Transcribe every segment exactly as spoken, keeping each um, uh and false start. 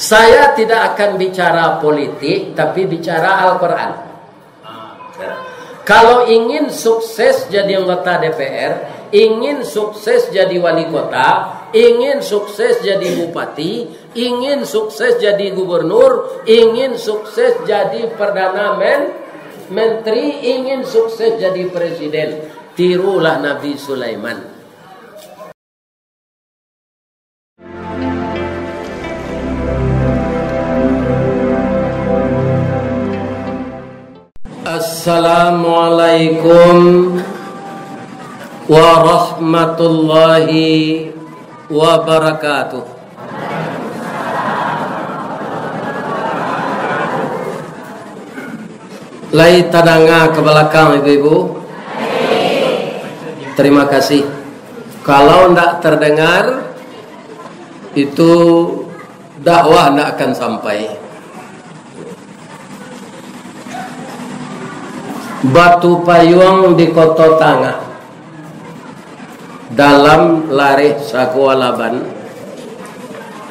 Saya tidak akan bicara politik, tapi bicara Al-Quran. Kalau ingin sukses jadi anggota D P R, ingin sukses jadi wali kota, ingin sukses jadi bupati, ingin sukses jadi gubernur, ingin sukses jadi perdana men-, menteri, ingin sukses jadi presiden, tirulah Nabi Sulaiman. Assalamualaikum warahmatullahi wabarakatuh. Lai tadanga ka balakang, ibu-ibu? Terima kasih. Kalau ndak terdengar, itu dakwah ndak akan sampai. Batu Payuang di Koto Tangah, dalam lareh Sago Alaban,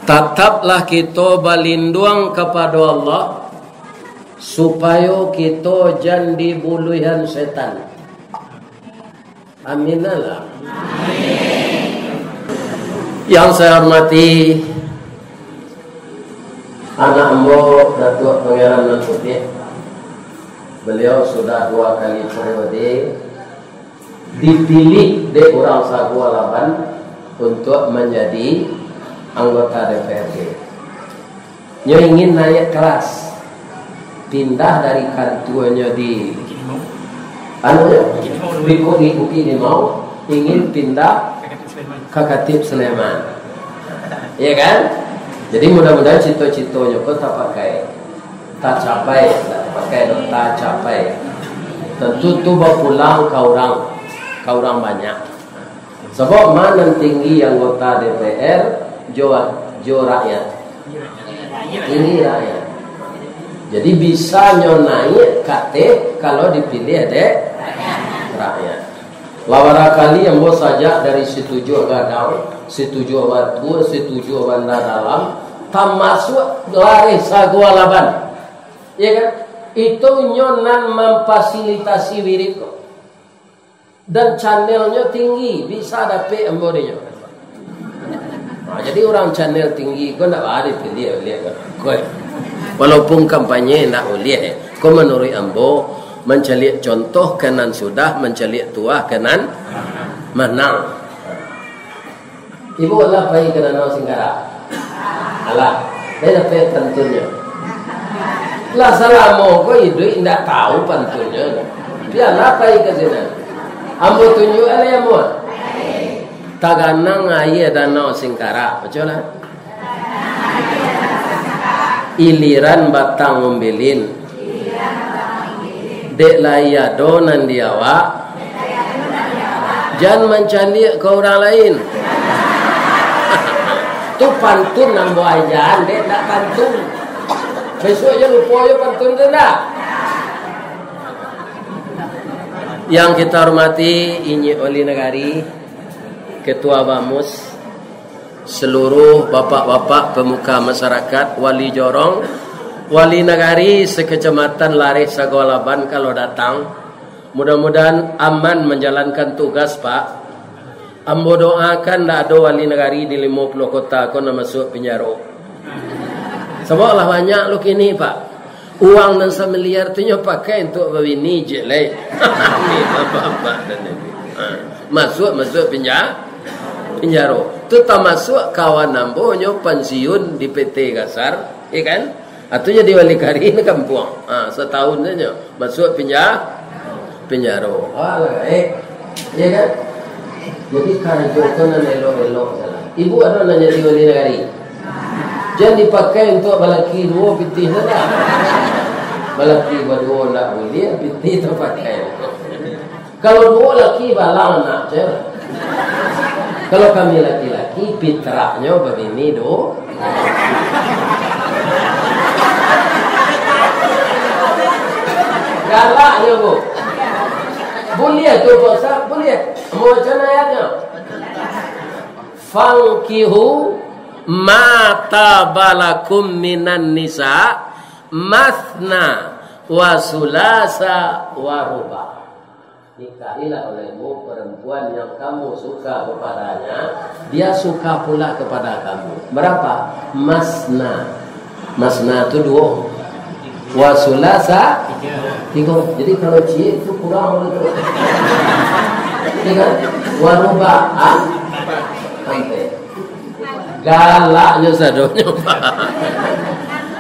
tataplah kito balinduang kapado Allah, supayo kito jan dibuluihan setan. Amin lah. Yang saya hormati anak ambo, Datuak Pangeran Nan Putuih. Beliau sudah dua kali periode dipilih dek urang Sago Alaban untuk menjadi anggota D P R D. Nyo ingin naiak kelas, pindah dari kantuanyo di, anu, di Bukik, di Bukik Limau, ingin pindah ka Katip Sleman. Iya kan? Jadi, mudah-mudahan cito-citonyo ko tapakai, tacapai, tapakai, tacapai. Tentu tu bapulang ka urang, ka urang banyak. Sabab ma nan tinggi anggota D P R jo, jo rakyat? Tinggi rakyat. Jadi, bisa nyo naiak kateh kalau dipilih dek rakyat. Lah barakali ambo sajak dari Situjuah Gadang, Situjuah Batua, Situjuah Banda Dalam, tamasuak lareh Sago Alaban. Iya kan? Itu nyo nan memfasilitasi wirid ko. Dan channelnyo tinggi, bisa dapek ambo dinyo. Nah, jadi urang channel tinggi ko ndak baa dipiliah-piliah ko. Walaupun kampanye ndak buliah, ko manuruik ambo, mancaliak contoh ka nan sudah, mancaliak tuah ka nan manang. Ibu alah pai ka Danau Singkarak? Alah, lai dapek pantunnyo? Lah salamo ko iduik indak tahu pantunnyo. Tapi alah pai ka sinan. Ambo tunjuak lai ambo. Taganang aia Danau Singkarak, baco lah. Iliran batang umbilin. Dek lai ado nan di awak, jan mancaliak ka urang lain. Tu pantun nan buajan, dek, ndak pantun. Bisuak jo lupo jo pantun tu ndak? Yang kita hormati, Inyiak Wali Nagari, Ketua Bamus, seluruh bapak-bapak pemuka masyarakat, wali jorong, wali nagari sekecamatan Lareh Sago Alaban kalau datang, mudah-mudahan aman menjalankan tugas, Pak. Ambo doakan ndak ado wali nagari di limo puluah kota ko nan masuak pinjaro. Sabab lah banyak lo kini, Pak. Uang nan samiliar tu nyo pakai untuak babini je lai. Ni bapak-bapak dan ibu. Ha. Masuak, masuak pinja-, pinjaro. Tu tamasuak kawan ambo nyo pansiun di P T Gasar, ya kan? Ha, tu jadi wali nagari di kampuang. Ha, satahun sajo. Masuak pinja-, pinjaro. Alah, eh. Ya kan? Jadi karajo tu nan elok-elok salah. Ibu ado nan jadi wali nagari? Jan dipakai untuak balaki duo pitih tu lah. Balaki baduo ndak buliah, pitih tapakai. Kalau duo laki balang anak je. Kalau kami laki-laki, pitrahnyo babini do. Galaknyo, Bu. Buliah tu, Pak Ustaz? Buliah. Mau baco ayatnyo? Fankihu Ma taba lakum minan nisa, masna wa sulasa wa ruba. Nikahilah olehmu perempuan yang kamu suka kepadanya, dia suka pula kepada kamu. Berapa? Masna. Masna tu duo. Wa sulasa, tigo. Jadi kalau ciek tu kurang tu. Ya kan? Wa ruba, ah? Sampai. Galaknyo sadonyo, Pak.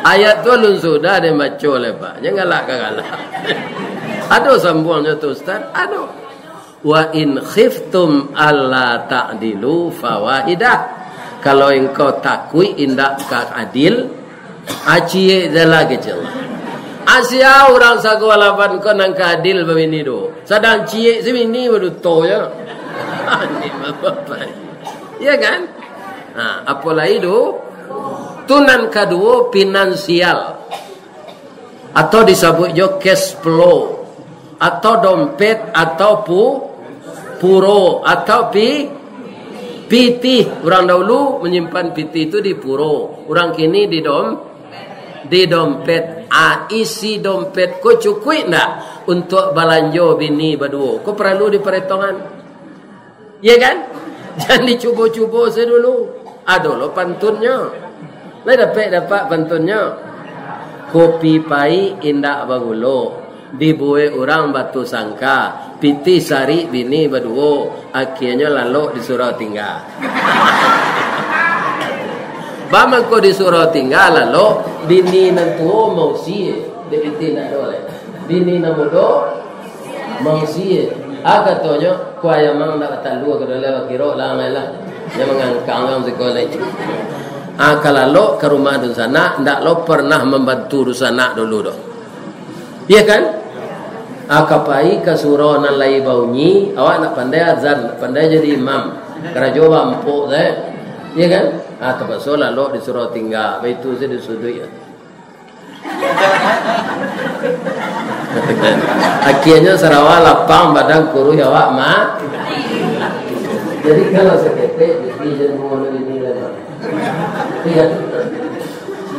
Ayat tu alun sudah den baco lai, Pak. Jan galak ka galak. Ado sambuangnyo tu, Ustaz? Ado. "Wa in khiftum alla ta'dilu fawahidah." Kalau engkau takuik indak ka adil, ah, ciek je lah kecil. Asia urang sago lapan ko nan ka adil babini tu. Sadang ciek si bini baduto je. Ya kan? Ha, apo lai tu? Tu nan kaduo, finansial. Atau disabuik jo cash flow. Atau dompet, atau pu-, puro, atau pi-, pitih. Urang dahulu manyimpan pitih tu di puro. Urang kini di dom-, di dompet. Ah, isi dompet ko cukuik ndak untuak balanjo bini baduo? Ko paralu diparetongan. Iya kan? Jan dicubo-cubo sajo dulu. Ado lo pantunnyo. Lai dapek-dapek pantunnyo. Kopi paik indak bagulo, dibuek urang batu sangka, pitih sarik bini baduo, akienyo lalok di surau tingga. Baa mangko di surau tingga lalok, bini nan tuo mausia, dek pitih ndak ado lai. Bini nan mudo mausia. Ah, katonyo, kuaik amang ndak batalua, ka dalam bakiro lah, lah. Nyo mangangkang urang siko lai. Ah, ka lalok ka rumah dunsanak, ndak lo pernah mambantu dunsanak dulu doh. Iya kan? Ah, ka pai ka surau nan lai baunyi, awak ndak pandai azan, ndak pandai jadi imam. Karajo bampok sajo. Iya kan? Ah, tapaso lalok di surau tingga, baitu sajo di suduik. Akienyo sarawa lapang, badan kuruih, awak ma-, jadi kalau saketek, jadi jan rumah ni lah. Iya.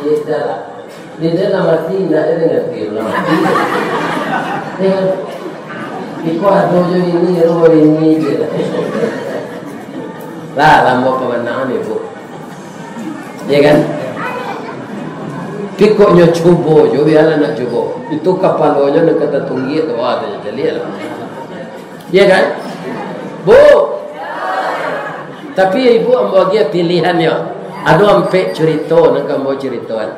Iya, dah lah. Dia dah lah mati, indak ada ngerti lah mati. Iya. Iko ado jo ini, rumah ini je lah. Lah, lamo pemanahan, Ibu. Ya kan? Pikoknyo cubo jo, bialah nak cubo. Itu kapalonyo nak kata tunggik tu, wah, tu caliak lah. Ya kan? Bu. Tapi ibu ambo agiah pilihan yo. Ado ampek curito nak ambo curitoan.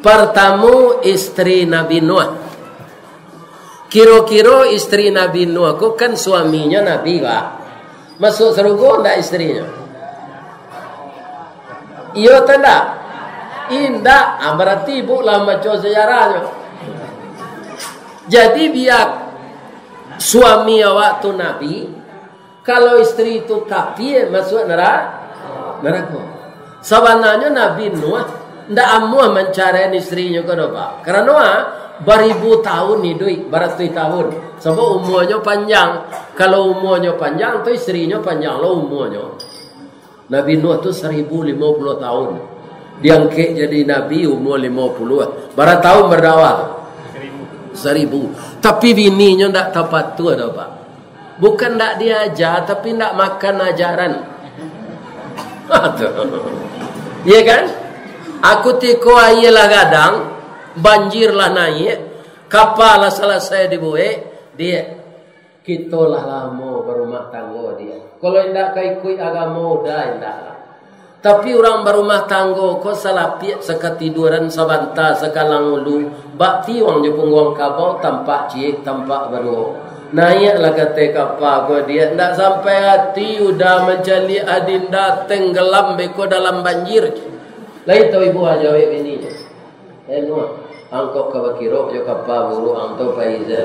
Pertamo, istri Nabi Nuh. Kiro-kiro istri Nabi Nuh ko kan suaminyo Nabi, Pak. Masuak sarugo ndak istrinyo? Iyo atau ndak? Indak. Ah, berarti ibu lah baco sejarahnyo. Jadi, bia suami awak tu Nabi, kalau istri tu kapia, masuak nera-, nerako. Sabananyo Nabi Nuh ndak amuah mancaraian istrinyo ko doh, Pak. Karano, ah, baribu tahun iduik, baratuih tahun. Sabab umuanyo panjang. Kalau umuanyo panjang, tu istrinyo panjang lo umuanyo. Nabi Nuh tu saribu limo puluah tahun. Diangkek jadi nabi umua limo puluah. Bara tahun berdakwah tu? Saribu. Tapi bininyo ndak tapatuah doh, Pak. Bukan ndak diaja, tapi ndak makan ajaran. Iya kan? Aku tiko aia lah gadang, banjir lah naiak, kapa lah salasai dibuek, diak. Kito lah lamo barumah tanggo, diak. Kalau indak ka ikuik agamo, udah indak lah. Tapi urang barumah tanggo ko salapiak sakatiduran sabanta sakalang ulu, bak tiuang jo pungguang kabau, tampak ciek, tampak baduo. Naiaklah ka ateh kapa ko, diak, ndak sampai ati udah mancaliak adinda tenggelam beko dalam banjir. Lai tau ibu ha jawek bini. Eh, Nuh, angkok ka bakiro jo kapa buruak ang tu pai se.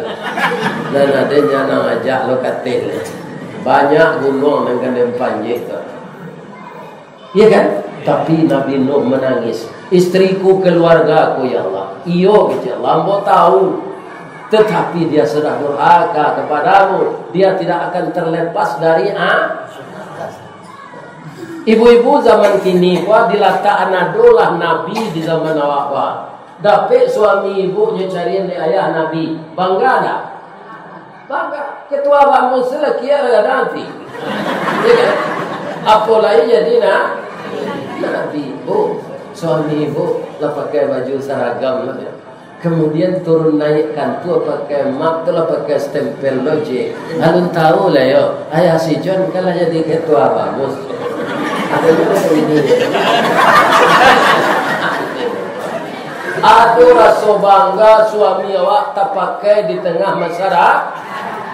Nan ado nyo nan ajak lo ka ateh. Banyak gunuang nan ka den panjek tu. Iya kan? Tapi Nabi Nuh manangis. "Istriku, keluargaku, ya Allah." "Iyo," kecek Allah, "ambo tahu. Tetapi dia sudah durhaka kepadamu. Dia tidak akan terlepas dari a-," Ibu-ibu zaman kini, wah, dilatakan adolah nabi di zaman awak, wah. Dapek suami ibunyo carian dek ayah nabi. Bangga ndak? Bangga. Ketua bamus tu lah kia lah nanti. Ya kan? Apo lai jadi na-, nabi, Bu. Suami ibu lah pakai baju saragam lah, ya. Kemudian turun naik kantua pakai map tu lah, pakai stempel lo je. Alun tahu lah yo, ayah si John kan lah jadi ketua bamus. Ado raso bangga suami awak tapakai di tengah masyara-,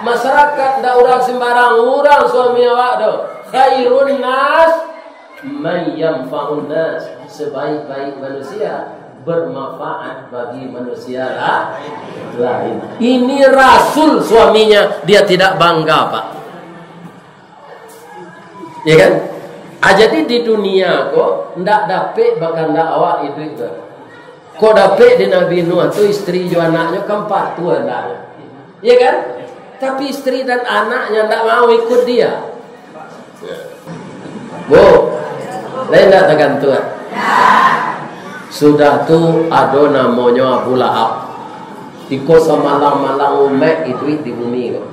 masyarakat, ndak urang sembarang urang suami awak tu. Khairun nas man yanfa'un nas, sebaik-baik manusia bermanfaat bagi manusia la-, lain. Ini rasul suaminya, dia tidak bangga, Pak. Ya kan? Ah, jadi di dunia ko ndak dapek bakandak awak iduik tu. Kok dapek di Nabi Nuh tu, isteri jo anaknyo kan patuah andaknyo. Iya kan? Tapi isteri dan anaknya ndak mau ikut dia. Bu, lain ndak tagantuang? Sudah tu ado namonyo Abu Lahab. Iko samalang-malang umaik iduik di bumi ko.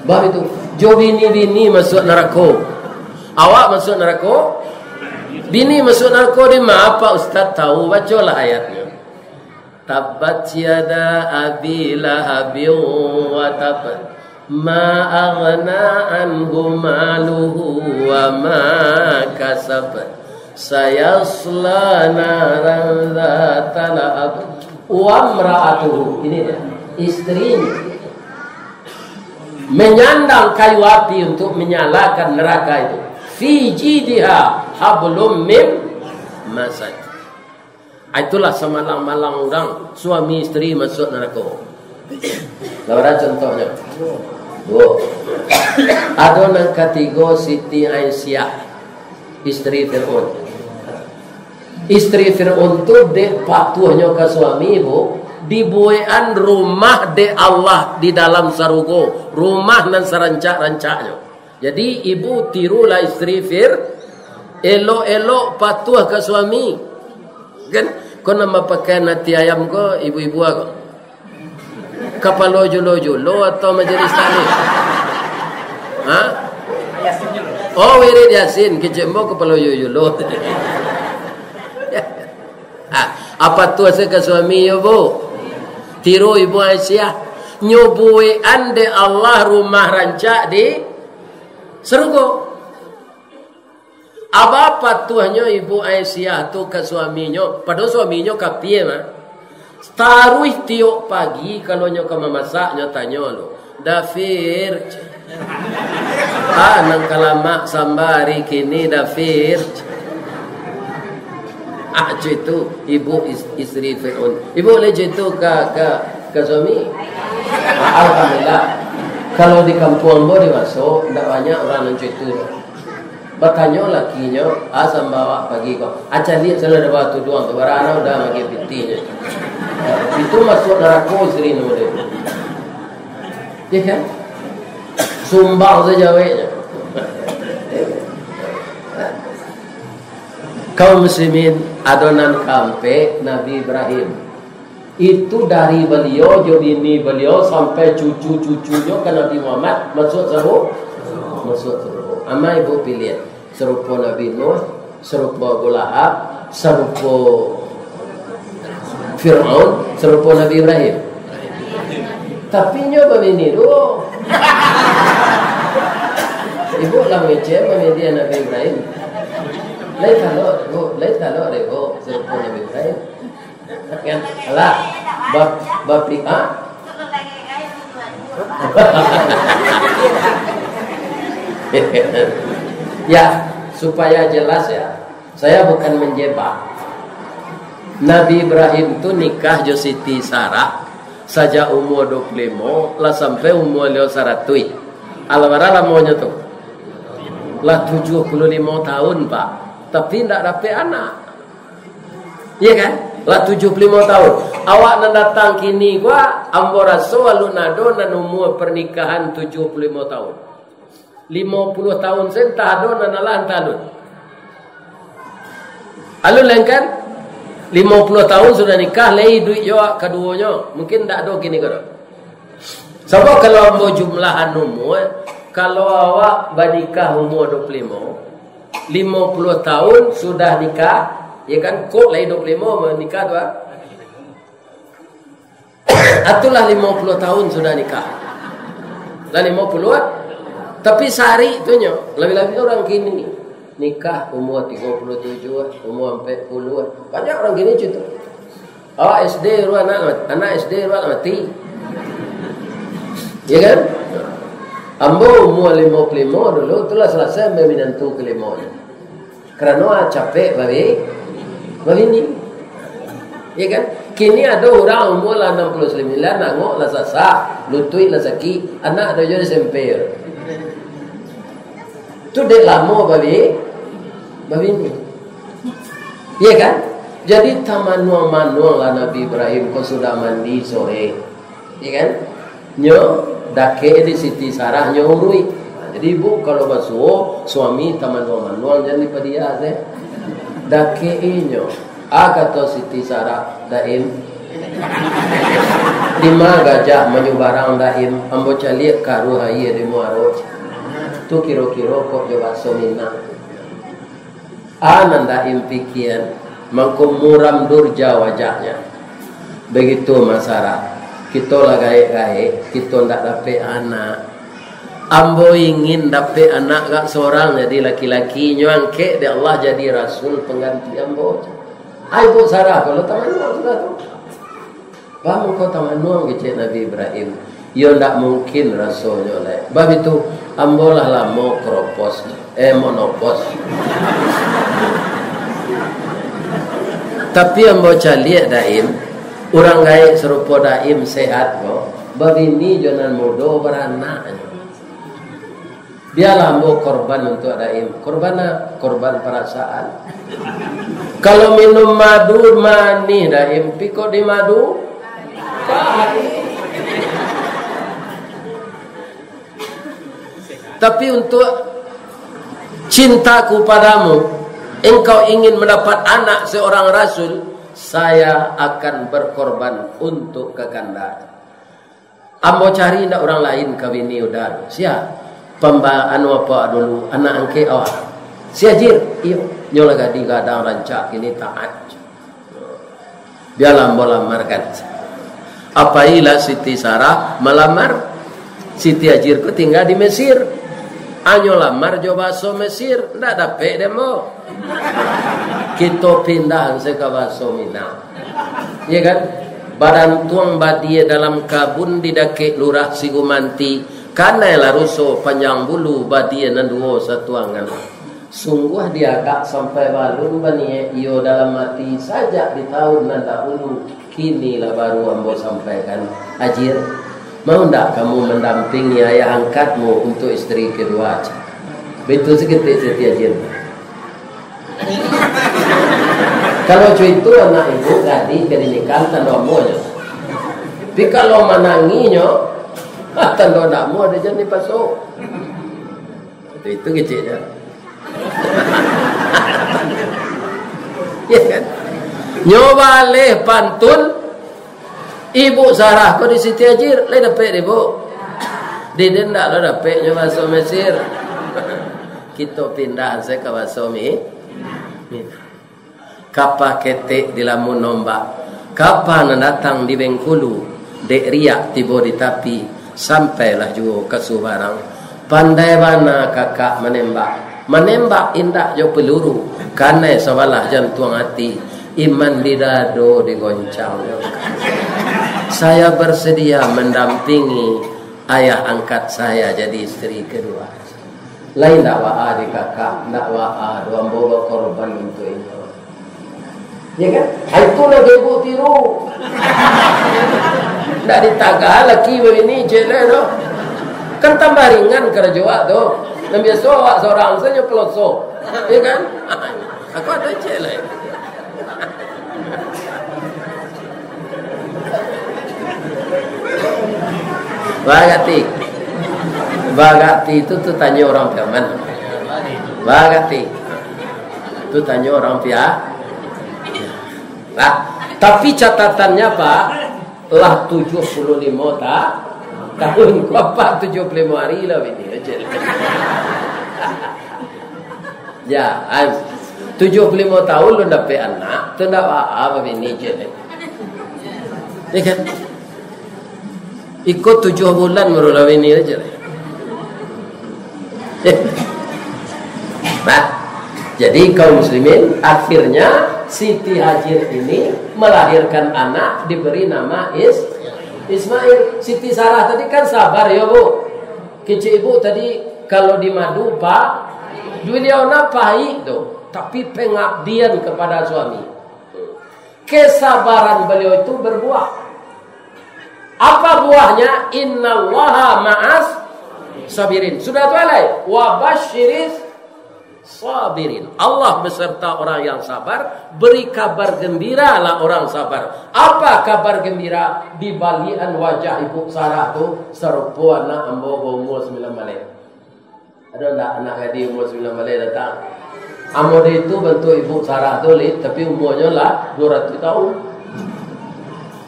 Bab itu, jo bini-bini masuak narako. Awak masuak narako? Bini masuak narako di ma, Pak Ustaz tahu? Bacolah ayatnyo. Tabbat yada Abi Lahabin wa tab. Ma aghna anhu maluhu wa ma kasab. Sayasla naran dzata lahab. Wa imra'atuhu. Ini dia. Istrinya menyandang kayu api untuk menyalakan neraka itu. Fi jidiha hablum mim masad. Ah, itulah samalang-malang urang, suami isteri masuak narako. Lah bara contohnyo? Duo. Ado nan katigo, Siti Aisyah, isteri Fir'aun. Isteri Fir'aun tu dek patuahnyo ka suami, Bu, dibuekan rumah dek Allah di dalam sarugo, rumah nan sarancak-rancaknyo. Jadi, ibu tirulah isteri Fir-, elok-elok patuah ka suami. Kan? Ko nan bapakaian ati ayam ko, ibu-ibu ko? Kapalo julo-julo atau majelis taklim? Ha? Oh, wirid Yasin, kecek ambo kapalo julo-julo. Ah, apa tu asa ka suami yo, Bu? Tiru Ibu Aisyah. Nyo buekan dek Allah rumah rancak di sarugo. Aba patuahnyo Ibu Aisyah tu ka suaminyo, padahal suaminyo kapia mah. Taruih tiok pagi, kalau nyo ka mamasak, nyo tanyo lo, "Dafir, ah, nan ka lamak samba ari kini, Dafir." Ah, cak itu, ibu is-, isteri Fir'aun. Ibu lai cak itu ka, ka, ka suami? Ah, alhamdulillah. Kalau di kampuang ambo di Baso, ndak banyak urang nan cak itu. Batanyo lakinyo, "Ah, samba awak pagi ko?" Ah, caliak salah daba tuduang tu, barana udah magi pitinyo. Itu masuak narako isteri namo dia. Ya kan? Sumbang saja aweknyo. Kaum muslimin, ado nan kaampek, Nabi Ibrahim. Itu dari baliau jo bini baliau sampai cucu-cucunyo ka Nabi Muhammad masuak saru-, masuak sarugo. Amai ibu pilihan, sarupo Nabi Nuh, sarupo Abu Lahab, sarupo Fir'aun, sarupo Nabi Ibrahim. Tapi nyo babini duo. Ibu lah mangecek mamiliah Nabi Ibrahim. Lai talok, Bu, lai talok deh, Bu, sarupo Nabi Ibrahim. Kan? Alah, ba-, bapi-, ha? Ya, supaya jelas ya, saya bukan menjebak. Nabi Ibrahim tu nikah jo Siti Sarah sajak umua duo puluah limo, lah sampai umua baliau saratuih. Alah bara lamonyo tu? Lah tujuah puluah limo tahun, Pak. Tapi ndak dapek anak. Iya kan? Lah tujuah puluah limo tahun. Awak nan datang kini ko, ambo raso alun ado nan umua pernikahan tujuah puluah limo tahun. Limo puluah tahun se, antah ado nan alah, antah alun. Alun lai kan? Limo puluah tahun sudah nikah, lai iduik jo kaduonyo. Mungkin ndak ado kini ko. Sabab kalau ambo jumlahan umua, kalau awak banikah umua dua puluh limo, limo puluah tahun sudah nikah, ya kan? Kok lai dua puluh limo nikah tu, ah? Atulah limo puluah tahun sudah nikah. Lah limo puluah. Tapi sari tu nyo, labiah-labiah urang kini nikah umua tigo puluah tujuah, umua ampek puluah. Banyak urang kini cito. Awak S D dulu anak, anak S D dulu anak mati. Ya kan? Ambo umua limo puluah limo dulu, tu lah salasai ambo minantu kalimo. Karano ah, capek babi-, babini. Ya kan? Kini ado urang umua lah anam puluah sambilan, angok lah sasak, lutuik lah sakik, anak ado juo di S M P. Tu dek lamo babi-, babini. Ya kan? Jadi tamanuang-manuang lah Nabi Ibrahim ko sudah mandi sore. Ya kan? Nyo dakek di Siti Sarah nyo uruik. Nah, jadi ibu kalau basuo, suami tamanuang-manuang, jan dipadia se. Dakek inyo. Ah, kato Siti Sarah, "Daim, dima gajah manyubarang, Daim? Ambo caliak karuah aia di muaro. Tu kiro-kiro kok jo baso Minang." Ah, nan Daim pikian, mangko muram durja wajahnya. Begitu masalah, kito lah gaek-gaek, kito ndak dapek anak. Ambo ingin dapek anak gak sorang jadi laki-laki, nyo angkek dek Allah jadi rasul pangganti ambo. Ai, Ibu Sarah, kalau taman sudah tu. Baa mangko tamanuang kecek Nabi Ibrahim? Iyo ndak mungkin rasonyo lai. Bab itu, ambo lah lamo kropos, eh, monopos. Tapi ambo caliak Daim, urang gaek sarupo Daim sehat ko, babini jo nan mudo baranak. Bialah ambo korban untuak Daim. Korban a-, korban parasaan. Kalau minum madu manih, Daim, piko di madu. Tapi untuak cintaku padamu, engkau ingin mendapat anak seorang rasul, saya akan berkorban untuk kakanda. Ambo cari ndak urang lain ka bini Uda tu. Sia? Pamba-, anu apak dulu, anak angkek awak. Si Ajir? Iyo. Nyo lah gadih gadang rancak kini taat. Bialah ambo lamarkan. Apailah Siti Sarah malamar. Siti Ajir ko tingga di Mesir. Anyo lamar jo baso Mesir, ndak dapek dek ambo. Kito pindah se ka baso Minang. Iya kan? Badantuang badia dalam kabun di dakek Lurah Sigumanti, kanai lah ruso panjang bulu badia nan duo satuangan. Sungguah diagak sampai balun baniaik iyo dalam ati sajak di tahun nan dahulu, kini lah baru ambo sampaikan. Ajir, mau ndak kamu mandampingi ayah angkatmu untuk isteri kedua? Baitu saketek Siti Ajir. Kalau cuitu anak ibu gadih ka dinikahan tando ambo nyo. Tapi kalau mananginyo, ah, tando ndak ambo ado jan dipaso. Itu keceknyo. Ya kan? Nyo baleh pantun, Ibu Sarah ko di Siti Ajir, lai dapek dek ibu? Dek den ndak lo dapek nyo baso Mesir. Kito pindah se ka baso Mi-, Minang. Kapa ketek dilamun ombak, kapa nan datang di Bengkulu, dek riak tibo di tapi, sampailah juo ka subarang. Pandai bana kakak manembak, manembak indak jo peluru, kanai sabalah jantuang ati, iman di dado digoncang. Saya bersedia mendampingi ayah angkat saya jadi isteri kedua. Lai ndak baa di kakak, ndak baa doh ambo bakorban untuak inyo. Ya kan? Ah, itu nan ibu tiru. Ndak ditagah laki babini, cek lai tu. Kan tambah ringan karajo awak tu. Nan biaso awak sorang sajo peloso. Ya kan? Aku ado cek lai. Bagati. Bagati tu, tu tanyo urang Piaman. Bagati. Tu tanyo urang Pia-, Lah, tapi catatannya, Pak, lah tujuh puluh limo ta-, tahun. Ko apak tujuh puluh limo hari lah bini aja. Ya, an, tujuh puluh limo tahun lu dapek anak, tu ndak apa-apa bini je. Ya kan? Iko tujuh bulan baru lah bini aja. Nah, jadi kaum muslimin, akhirnya Siti Hajar ini melahirkan anak, diberi nama Is-, Ismail. Siti Sarah tadi kan sabar ya, Bu. Kecil ibu tadi kalau dimadu, Pak, beliau nak pahit tu, tapi pengabdian kepada suami. Kesabaran beliau itu berbuah. Apa buahnya? Innallaha ma'as sabirin. Sudah tu alai, wa basyiris sabirin. Allah beserta orang yang sabar, beri kabar gembiralah orang sabar. Apa kabar gembira? Di balian wajah ibu Sarah tu, sarupo anak ambo baumur sembilan baleh. Ado ndak anak gadih umur sembilan baleh datang? Ambo di itu bantuak ibu Sarah tu, Lid, tapi umurnyo lah dua ratus tahun.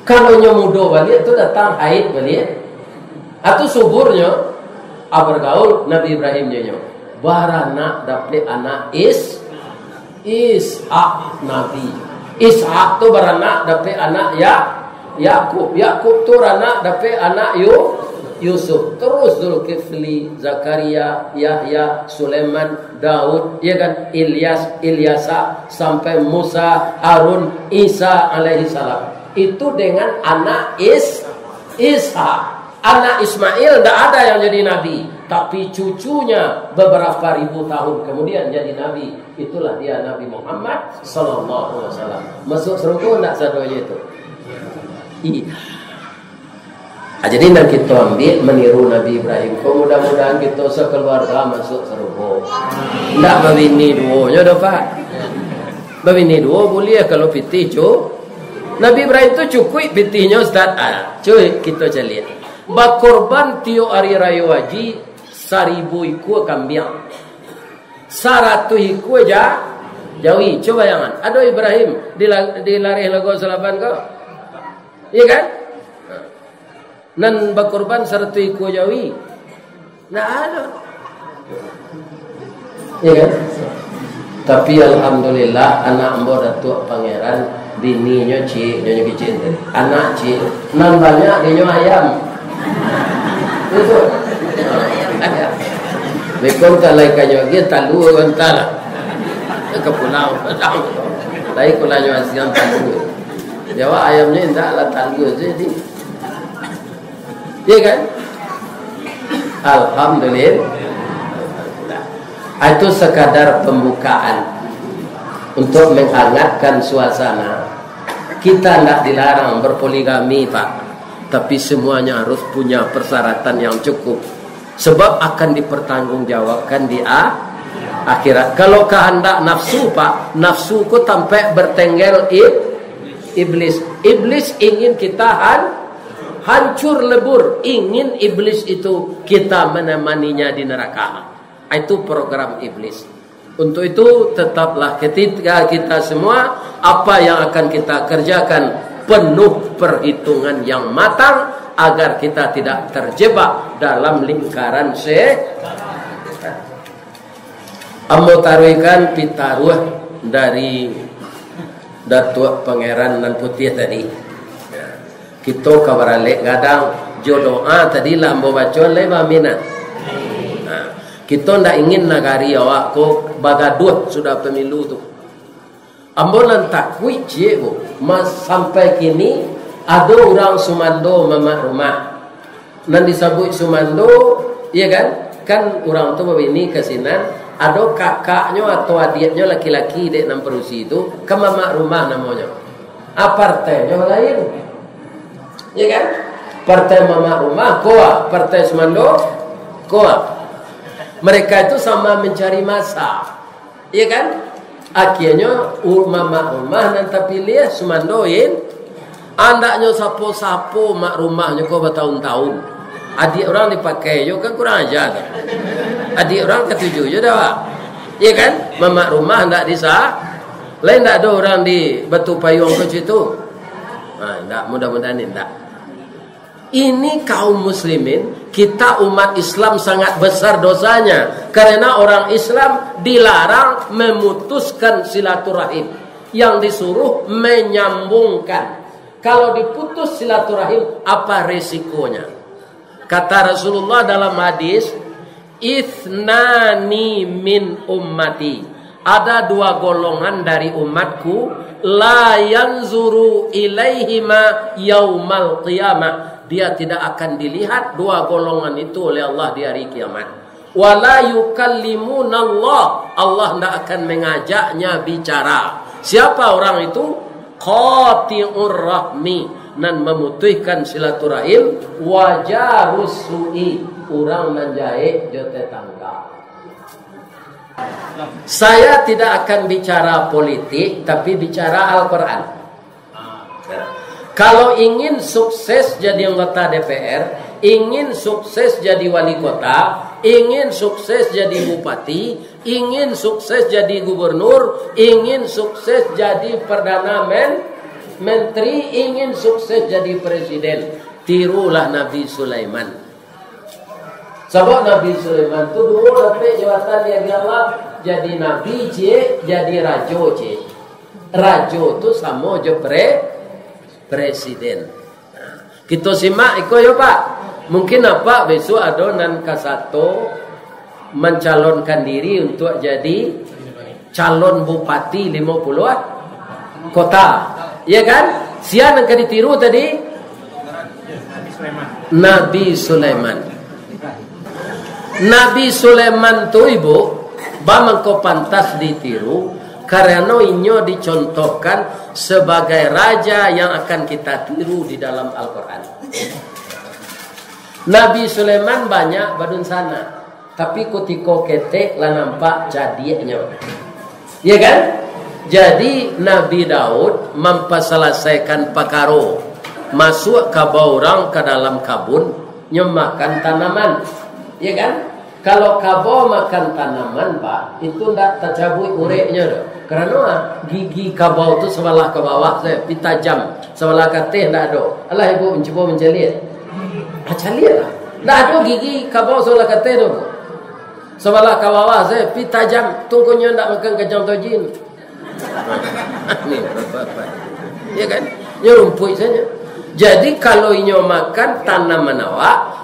Kalau nyo mudo baliak tu datang haid baliak. Atu suburnyo, ah, bergaul Nabi Ibrahim nyo nyo. Baranak dapek anak Is-, Ishak Nabi. Ishak tu baranak dapek anak Ya-, Yakub. Yakub tu baranak dapek anak Yu-, Yusuf. Terus Zulkifli, Zakaria, Yahya, Sulaiman, Daud, ya kan? Ilyas, Ilyasa, sampai Musa, Harun, Isa alaihi salam. Itu dengan anak Is-, Ishak. Anak Ismail ndak ada yang jadi nabi, tapi cucunya beberapa ribu tahun kemudian jadi nabi. Itulah dia Nabi Muhammad sallallahu alaihi wasallam. Masuk surga ndak sadonyo itu? Iya. Ah, jadi nan kito ambiak maniru Nabi Ibrahim. Ko mudah-mudahan kito sakeluarga masuk surga. Ndak babini duo nyo doh, Pak. Babini duo buliah kalau pitih, cu. Nabi Ibrahim tu cukuik pitihnyo, Ustaz. Ah, cuy, kito caliak. Bakorban tiok ari rayo haji saribu ikua kambiang. Saratuih ikua ja-, jawi. Cubo bayangan. Ado Ibrahim di la-, di lareh Lago Salaban ko? Iya kan? Nan bakorban saratuih ikua jawi. Ndak ado. Iya kan? Tapi alhamdulillah, anak ambo Datuak Pangeran, bininyo ciek, nyo kicik tadi. Anak ciek, nan banyak dinyo ayam. Itu. Beko antah lai kanyo agiah talua antah lah. Ka pulau. Lai kulanyo asian talua. Jawa ayamnyo indak lah, talua sajo. Iya kan? Alhamdulillah. Ah, itu sekadar pembukaan untuk menghangatkan suasana. Kita ndak dilarang berpoligami, Pak. Tapi semuanya harus punya persyaratan yang cukup. Sebab akan dipertanggungjawabkan di a-, akhirat. Kalau kehendak nafsu, Pak, nafsu ko tampek bertengger ib-, iblis. Iblis ingin kita han-, hancur lebur. Ingin iblis itu kita menemaninya di neraka. Itu program iblis. Untuk itu, tetaplah ketika kita semua, apa yang akan kita kerjakan, penuh perhitungan yang matang agar kita tidak terjebak dalam lingkaran setan. Ambo taruihkan pitaruah dari Datuak Pangeran Nan Putiah tadi. Kito ka baralek gadang, jo doa tadi lah ambo baco lai, ba amin nah. Nah, kito ndak ingin nagari awak ko bagaduah sudah pemilu tu. Ambo nan takuik ciek ko, mas, sampai kini ado urang sumando mamak rumah. Nan disabuik sumando, iya kan? Kan urang tu babini ka sinan, ado kakaknyo atau adiaknyo laki-laki dek nan padusi tu, kan mamak rumah namonyo. Ah, partainyo lain. Iya kan? Partai mamak rumah, ko ah. Partai sumando, ko ah. Mereka itu sama mencari masa. Iya kan? Akhirnyo, u-, mamak rumah nan tapiliah, sumando, in. Andaknyo sapo-sapo mak rumahnyo ko batahun-tahun. Adiak urang dipakai jo kan kurang aja tu. Adiak urang katuju jo dah, Pak. Iya kan? Mamak rumah ndak disa-, Lain ndak ado urang di Batu Payuang ko cak itu? Ha, ndak, mudah-mudahan ndak. Ini kaum muslimin, kita umat Islam sangat besar dosanya. Karena orang Islam dilarang memutuskan silaturahim. Yang disuruh menyambungkan. Kalau diputus silaturahim, apa resikonya? Kata Rasulullah dalam hadis, "Itsnani min ummati." Ada dua golongan dari umatku, "La yanzuru ilaihima yaumal qiyamah." Dia tidak akan dilihat dua golongan itu oleh Allah di hari kiamat. "Wala yukallimunallah." Allah ndak akan mengajaknya bicara. Siapa orang itu? "Qati'ur rahmi." Nan memutuskan silaturahim, "wa jarus su'i." Urang nan jahek jo tetangga. Saya tidak akan bicara politik, tapi bicara Al-Quran. Kalau ingin sukses jadi anggota D P R, ingin sukses jadi wali kota, ingin sukses jadi bupati, ingin sukses jadi gubernur, ingin sukses jadi perdana men-, menteri, ingin sukses jadi presiden, tirulah Nabi Sulaiman. Sabab Nabi Sulaiman tu duo dapek jabatan di Allah, jadi nabi ciek, jadi rajo ciek. Rajo tu samo jo pre-, presiden. Nah, kito simak iko yo, Pak. Mungkin apak besok ado nan kasato mencalonkan diri untuk jadi calon bupati limo puluah kota. Ya kan? Sia nan ka ditiru tadi? Nabi Sulaiman. Nabi Sulaiman tu, Ibu, ba mangko pantas ditiru, karano inyo dicontohkan sebagai raja yang akan kita tiru di dalam Al-Quran. Nabi Sulaiman banyak badunsanak, tapi kutiko ketek lah nampak cadiaknyo. Ya kan? Jadi, Nabi Daud mampasalasaikan pakaro, masuak kabau urang ka dalam kabun, nyo makan tanaman. Ya kan? Kalau kabau makan tanaman, Pak, itu ndak tacabuik ureknyo doh. Karano, ah, gigi kabau tu sabalah ka bawah sajo, pi tajam, sabalah ka ateh ndak ado. Alah, Ibu, cubo mancaliak. Ah, caliaklah. Ndak ado gigi kabau sabalah ka ateh doh, Bu. Sabalah ka bawah sajo, pi tajam. Tungkonyo ndak makan kacang tojin. Ni, ya kan? Nyo rumpuik sajo. Jadi, kalau inyo makan tanaman awak,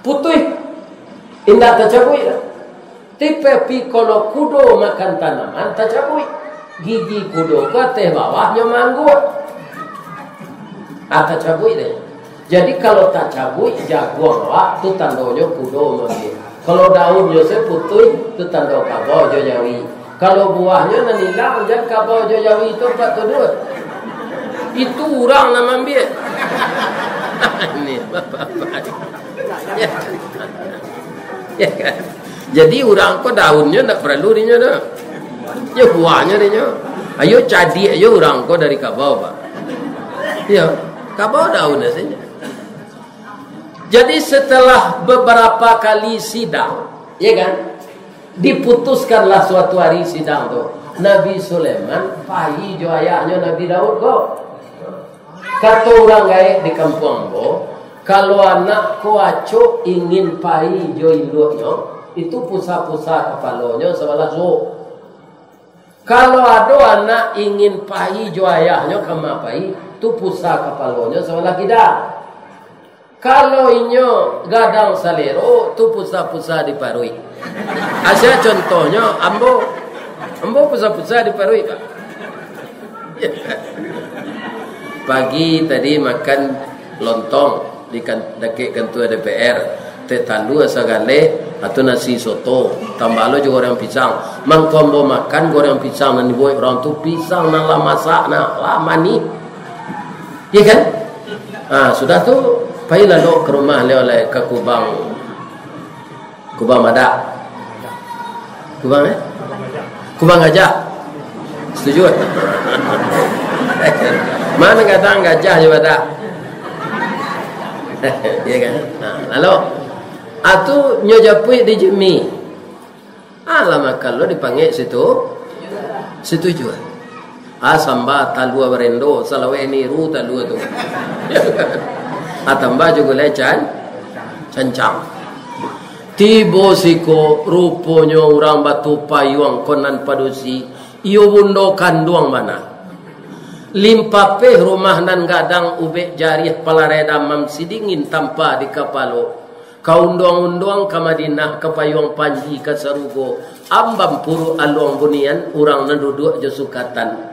putuih. Indak tacabuik lah. Tapi kalau kudo makan tanaman, tacabuik. Gigi kudo ka ateh bawahnyo maangguak. Ah, tacabuik deh. Jadi, kalau tacabuik jaguang awak, tu tandonyo kudo maambiak. Kalau daunnyo se putuih, tu tando kabau jo jawi. Kalau buahnyo nan ilang, jan kabau jo jawi tu apak tuduah. Itu urang nan maambiak. Ni, bapak-bapak. Ya. Ya kan? Jadi, urang ko daunnyo ndak paralu dinyo doh. Yo, buahnyo dinyo. Ayo cadiak yo urang ko dari kabau, Pak. Yo, kabau daun sajo. Jadi, setelah beberapa kali sidang, ya kan, diputuskanlah suatu hari sidang tu, Nabi Sulaiman pai jo ayahnyo Nabi Daud ko. Kato urang gaek di kampuang ambo, kalau anak ko acok ingin pai jo induaknyo, itu pusa-pusa kapalonyo sabalah suok. Kalau ado anak ingin pai jo ayahnyo ka ma pai, tu pusa kapalonyo sabalah kida. Kalau inyo gadang salero, tu pusa-pusa di paruik. Asia contohnyo, ambo, ambo pusa-pusa di paruik, Pak. Pagi tadi makan lontong di kan-, dakek kantua D P R. Teh talua sagaleh, atau nasi soto, tambah lo jo goreng pisang. Mangko ambo makan goreng pisang nan dibuek urang tu, pisang nan lah masak, nah, lah manih. Iya kan? Ah, sudah tu, pai lalu ka rumah liau lai, ka kubang, kubang badak. Kubang, eh? Kubang gajah. Setuju, eh? Mana kadang gajah jo badak? Iya kan? Nah, lalu, ah, tu nyo japuik di jemi. Alah, makan lo dipangek situ, situ juo. Ah, samba talua barendo, salawek niru talua tu. Ah, tambah juo gulai can-, cancang. Tibo siko, ruponyo urang Batu Payuang ko nan padusi, iyo bundo kanduang bana. Limpapeh rumah nan gadang, ubek jarih palarai damam, sidingin tampa di kapalo. Ka unduang-unduang ka Madinah, ka payuang panji ka sarugo, ambam puruak aluang bunian, urang nan duduak jo sukatan.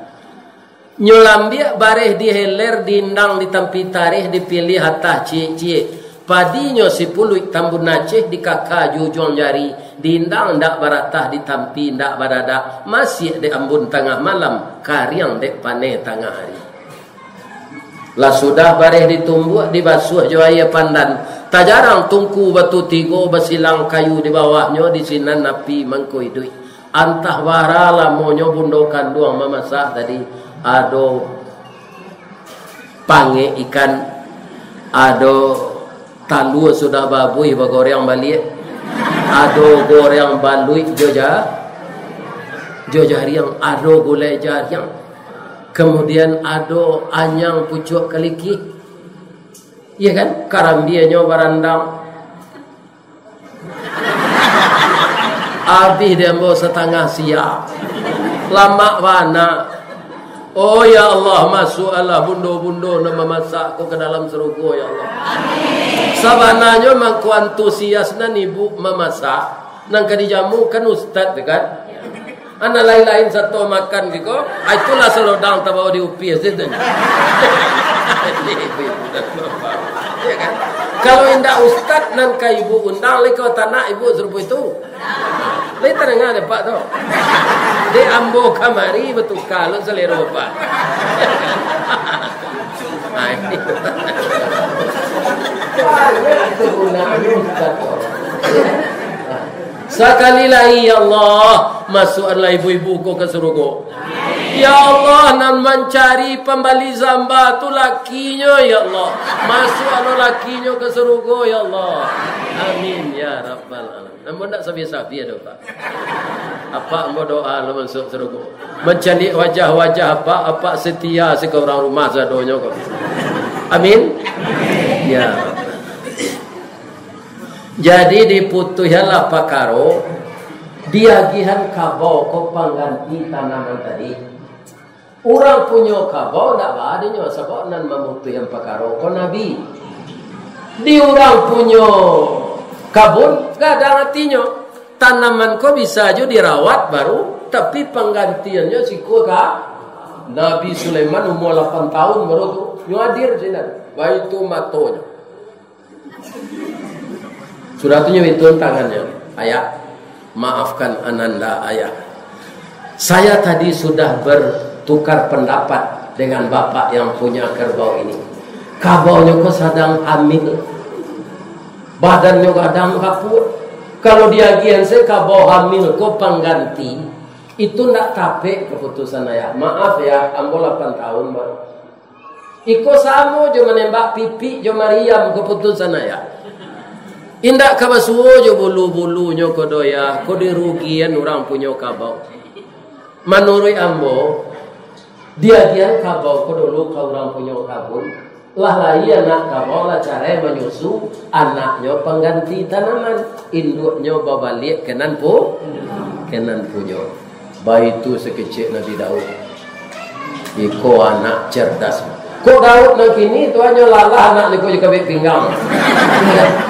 Nyo lambiak bareh di heler, diindang di tampi tareh, dipiliah atah ciek-ciek. Padinyo sipuluik tambun Aceh, dikaka jo ujuang jari, diindang ndak baratah, ditampi ndak badadak, masiak dek ambun tangah malam, kariang dek paneh tangah ari. Lah sudah bareh ditumbuak, dibasuah jo aia pandan, tajarang tungku batu tigo, basilang kayu di bawahnyo, di sinan api mangko iduik. Antah bara lamonyo bundo kanduang mamasak tadi, ado pangek ikan, ado talua sudah babuih bagoreang baliak, ado goreang baluik jo ja-, jo jariang, ado gulai jariang, kamudian ado anyang pucuak kalikih, iya kan, karambianyo barandang. Abih dek ambo satangah sia. Lamak bana. Oh ya Allah, masuaklah bundo-bundo nan mamasak ko ka dalam sarugo, ya Allah. Sabananyo mangko antusias nan ibu mamasak, nan ka dijamu kan ustad tu kan? Anak lain-lain sato makan kiko, ah, itulah salodang tabao di upih situ. Ya kan? Kalau indak ustad nan ka ibu undang, lai ka tanak ibu sarupo itu. Lai tadanga dek Apak tu. Dek ambo kamari batuka lo salero Apak. Ai. Sakali lai, ya Allah, masuaklah ibu-ibu ko ka sarugo. Ya Allah, nan mancari pambali samba tu lakinyo, ya Allah. Masuaklah lakinyo ka sarugo, ya Allah. Amin, ya Rabbal Alamin. Ambo ndak sabia-sabia doh, Pak. Apak ambo doa lo masuak sarugo. Mancaliak wajah-wajah Apak, Apak satia siko urang rumah sadonyo ko. Amin. Ya. Jadi diputuihanlah pakaro, diagiahan kabau ko pangganti tanaman tadi. Urang punyo kabau ndak baa dinyo, sabab nan mamutuihan pakaro ko Nabi. Di urang punyo kabun gadang atinyo, tanaman ko bisa jo dirawat baru, tapi panggantiannyo siko ka Nabi Sulaiman umua lapan tahun baru tu, nyo hadir sinan, baitu matonyo. Sudah tu nyo baitu tangannyo, "Ayah, maafkan Ananda, Ayah. Saya tadi sudah bertukar pendapat dengan Bapak yang punya kerbau ini. Kabaunyo ko sadang hamil. Badannyo gadang kapuak. Kalau diagiahan se kabau hamil ko pangganti, itu ndak tapek kaputusan Ayah. Maaf ya, ambo lapan tahun baru." Iko samo jo manembak pipik jo mariam kaputusan, Ayah. Indak ka basuo jo bulu-bulunyo ko doh, Yah, ko dirugian urang punyo kabau. Manuruik ambo, diagiahan kabau ko dulu ka urang punyo kabun, lah lai anak kabau lah carai manyusu, anaknyo pangganti tanaman, induaknyo babaliak ka nan pu-, ka nan punyo. Baitu sakecek Nabi Daud. Iko anak cerdas. Kok Daud nan kini tu hanyo lalah anak niko jo kabek pinggang.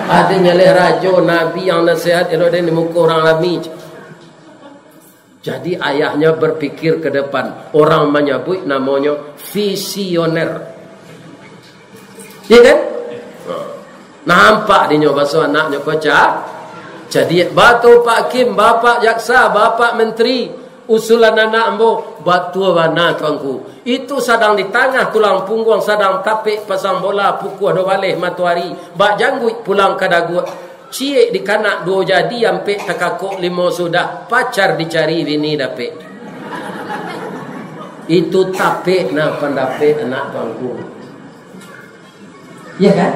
Ado nyaleh rajo, nabi yang nasihat elok den di muko urang rami. Jadi ayahnya berpikir ke depan. Orang manyabuik namonyo visioner. Iya kan? Nampak dinyo baso anaknyo ko ca-, cadiak. Batua Pak Hakim, Bapak Jaksa, Bapak Menteri, usulan anak ambo, batua bana Tuanku. Itu sadang di tangah tulang pungguang, sadang tapek pasang bola, pukua duo baleh matoari, bak jangguik pulang ka daguak. Ciek dikanak duo jadi, ampek takakok limo sudah, pacar dicari bini dapek. Itu tapek nah pandapek anak Tuanku. Iya kan?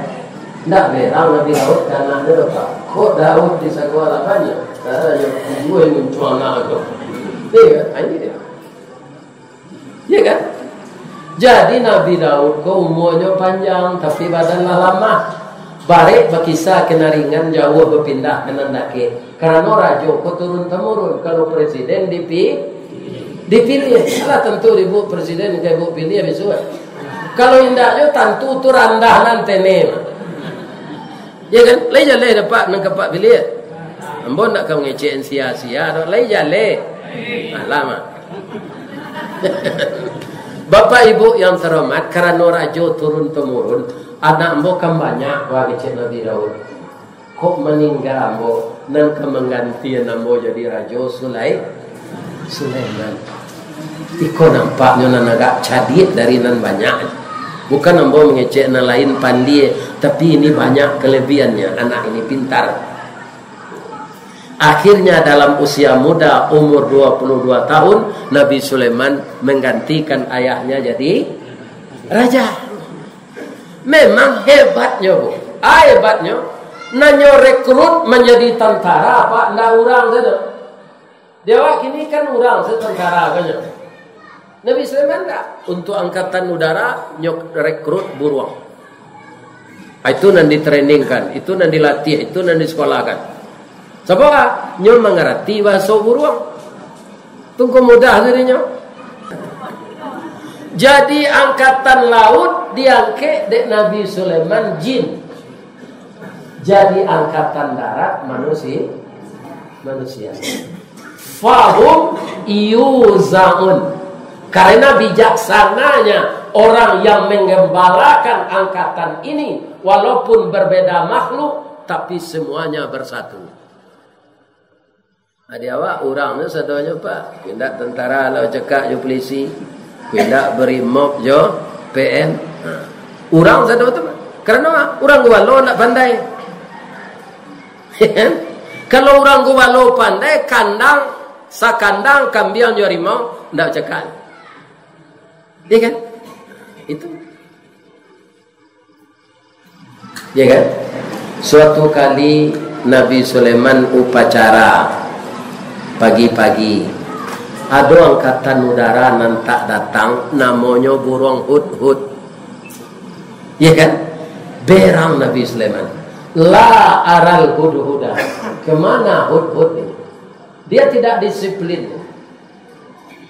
Ndak berang Nabi Daud ka anak dia, Pak. Kok Daud di saguang lapanyo? Karena yang tujuh yang muncuang anak tu. Iya kan? Ah, ini dia. Ya kan? Jadi Nabi Daud ko umuanyo panjang, tapi badan lah lamah. Barek bakisa ka nan ringan, jauah bapindah ka nan dakek. Karano rajo ko turun-tamurun. Kalau presiden dipi-, dipilih, alah tantu ibu presiden ka ibu pilih bisuak. Kalau indaknyo, tantu tu randah nan tene. Ya kan? Lai jaleh dapek nan ka apak pilih. Ambo ndak ka mangecek sia-sia doh. Lai jaleh. Alah mah. Bapak Ibu yang terhormat, karano rajo turun-temurun, anak ambo kan banyak, wah, kecek Nabi Daud. Kok maningga ambo, nan ka manggantian ambo jadi rajo Sulai-, Sulaiman. Iko nampaknyo nan agak cadiak dari nan banyak. Bukan ambo mangecek nan lain pandie, tapi ini banyak kelebihannya, anak ini pintar. Akhirnya dalam usia muda, umur dua puluh dua tahun, Nabi Sulaiman menggantikan ayahnya jadi raja. Memang hebatnyo, Bu. Ah, hebatnyo. Nan nyo rekrut manjadi tantara, Pak, ndak urang sajo. Di awak kini kan urang se tantara banyak. Nabi Sulaiman ndak. Untuk angkatan udara, nyo rekrut buruang. Ah, itu nan ditrainingkan, itu nan dilatih, itu nan disekolahkan. Sabab nyo mangarati bahaso buruang. Tungku mudah diri nyo. Jadi angkatan laut diangkek dek Nabi Sulaiman jin. Jadi angkatan darat manusi-, manusia. Fahum yuzaun. Karena bijaksananya orang yang menggembalakan angkatan ini, walaupun berbeda makhluk, tapi semuanya bersatu. Adi awak, urang tu sadonyo, Pak. Indak tentara lah cakak jo polisi. Indak brimob jo P N. Ha. Urang sado tu, Pak. Karano urang gubalo ndak pandai. Kalau urang gubalo pandai, kandang, sakandang kambiang jo harimau, ndak cakak. Iya kan? Itu. Ya kan? Suatu kali Nabi Sulaiman upacara pagi-pagi, ado angkatan udara nan tak datang, namonyo buruang hudhud. Ya kan? Berang Nabi Sulaiman. La aral hudhuda. Kemana hudhud ini? Dia tidak disiplin.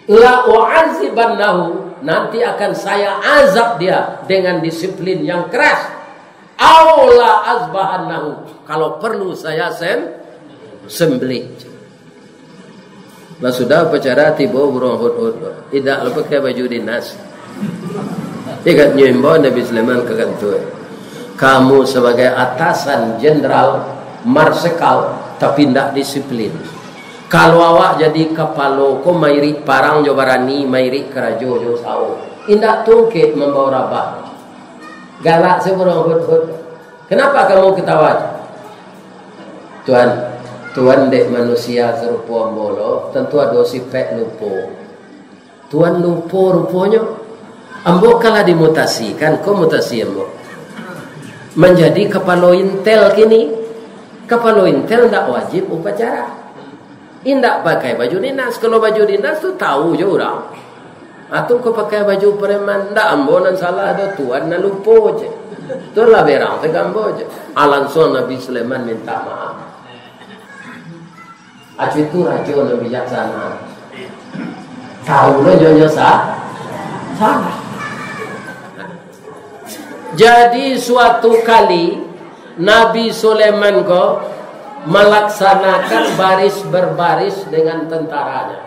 La u'azibannahu, nanti akan saya azab dia dengan disiplin yang keras. Au la azbahannahu, kalau perlu saya sem-, sembelih. Lah sudah upacara, tibo buruang hudhud. Indak lo pakai baju dinas. Indak nyo imbau Nabi Sulaiman ka kantua. Kamu sebagai atasan jenderal, marsekal, tapi ndak disiplin. Kalau awak jadi kapalo ko, mairik parang jo barani, mairik karajo jo usaho. Indak tungkek mambao rabah. Galak se buruang hudhud. Kenapa kamu ketawa? Tuan, Tuan dek manusia sarupo ambo lo, tantu ado sipek lupo. Tuan lupo ruponyo. Ambo kan lah dimutasikan, ko mutasi ambo. Manjadi kapalo intel kini. Kapalo intel ndak wajib upacara. Indak pakai baju dinas. Kalau baju dinas tu tahu jo urang. Atau ko pakai baju preman, ndak ambo nan salah doh, Tuan nan lupo je. Tu lah berang tu ka ambo je. Ah, langsuang Nabi Sulaiman minta maaf. Acu itu rajo nan bijaksana. Tahu lo nyo, nyo sa-, salah. Jadi suatu kali Nabi Sulaiman ko malaksanakan baris berbaris dengan tentaranya.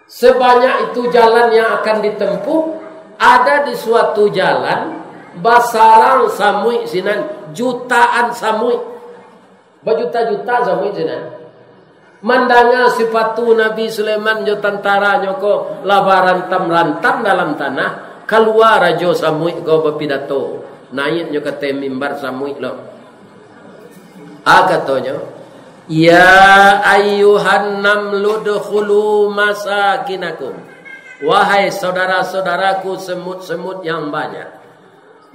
Sebanyak itu jalan yang akan ditempuh, ada di suatu jalan basarang samuik sinan, jutaan samuik. Bajuta-juta samuik sinan. Mandanga sipatu Nabi Sulaiman jo tantaranyo ko lah barantam-rantam dalam tanah, kalua Rajo Samuik ko bapidato, naiaknyo ka ateh mimbar samuik lo. A, katonyo, "Ya ayyuhan namlu udkhulu masakinakum." Wahai saudara-saudaraku semut-semut yang banyak,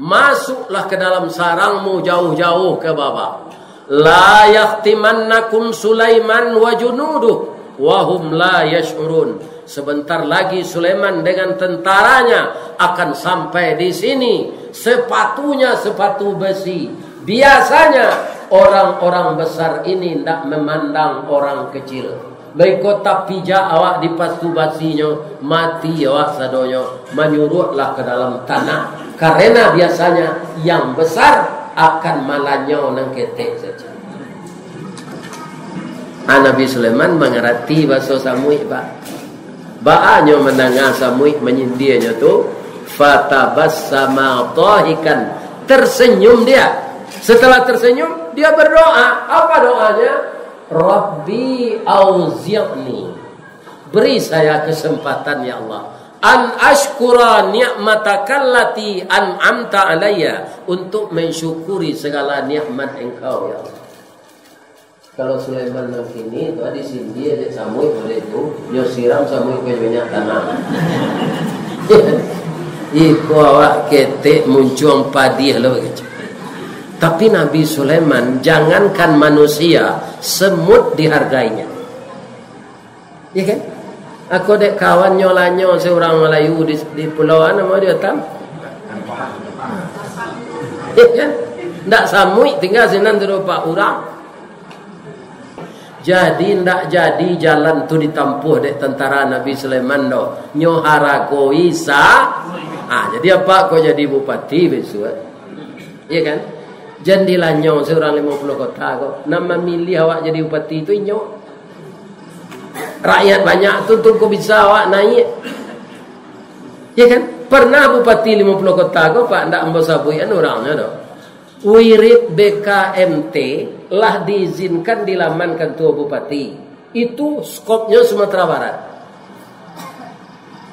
masuklah ke dalam sarangmu jauh-jauh ke bawah. "La yahtimannakum Sulaiman wa junuduh wa hum la yash'urun." Sebentar lagi Sulaiman dengan tentaranya akan sampai di sini. Sepatunya sepatu besi. Biasanya orang-orang besar ini ndak memandang orang kecil. Baiko tapijak awak di patu basinyo, mati awak sadonyo, manyuruaklah ka dalam tanah. Karena biasanya yang besar akan malanyau nan ketek saja. Ah, Nabi Sulaiman mangarati bahaso samuik, Pak. Baa nyo mandanga samuik manyindianyo tu, fatabassama dhahikan, tersenyum dia. Setelah tersenyum, dia berdoa. Apa doanya? "Rabbi auzi'ni." Beri saya kesempatan, ya Allah. "An asykura ni'matakallati an'amta alayya." Untuk mensyukuri segala nikmat Engkau, ya Allah. Kalau Sulaiman nan kini tu, disindia dek samuik model tu, nyo siram samuik ka minyak tanah. Iko awak ketek muncuang padiah lo, gitu. Tapi Nabi Sulaiman, jangankan manusia, semut dihargainya. Iya kan? Aku dek kawan nyo lanyo seorang Melayu di, di pulau, ah, namo dia, Tam? Iya kan? Ndak samuik tinggal sinan tu, Pak, urang. Jadi, ndak jadi jalan tu ditampuh dek tentara Nabi Sulaiman doh. Nyo haragoi sa-, ah, jadi apa kau jadi bupati besok? Iya kan? Jan dilanyau seorang limo puluah kota ko. Nan mamilih awak jadi bupati tu inyo. Rakyat banyak tu, tu ko bisa awak naik. Iya kan? Pernah bupati limo puluah kota ko, Pak, ndak ambo sabuikan urangnyo doh. Wirid B K M T lah diizinkan di laman kantua bupati. Itu skopnyo Sumatera Barat.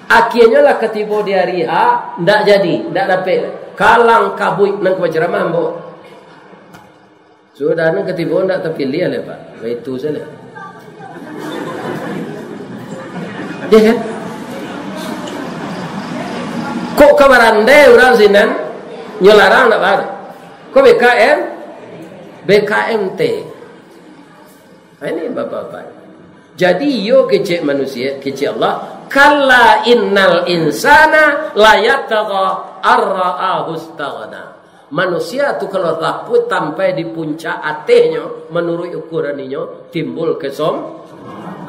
Akianyo lah katibo di ari H, ndak jadi, ndak dapek. Kalang kabuik nan ka bacaramah ambo. Sudah nan katibo ndak tapiliah lai, Pak. Baitu sajo. Iya kan? Kok ka barandai urang sinan, nyo larang ndak baru. Kok B K M? B K M T. Nah, ini bapak-bapak. Jadi, iyo kecek manusia, kecek Allah, "Kalla innal insana layatgha arra'ahu istaghna." Manusia tu kalau rapuik sampai di puncak atehnyo, manuruik ukuran inyo, timbul kesom-,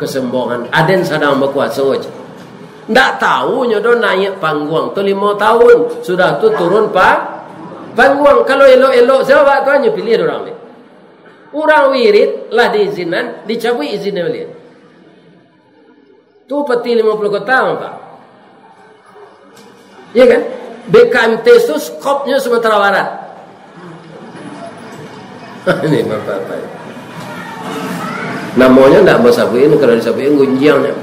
kesombongan. Aden sadang bakuaso je. Ndak tahu nyo doh naiak pangguang tu limo tahun, sudah tu turun pa-, pangguang. Kalau elok-elok sajo awak tu, nyo piliah dek urang ni. Urang wirid lah diizinan, dicabuik izinnyo baliak. Tu peti limo puluah kota, Pak. Iya kan? B K M T tu skopnyo Sumatera Barat. Ini bapak-bapak. Namonyo ndak mau sabuikan, kalau disabuikan gunjiangnyo.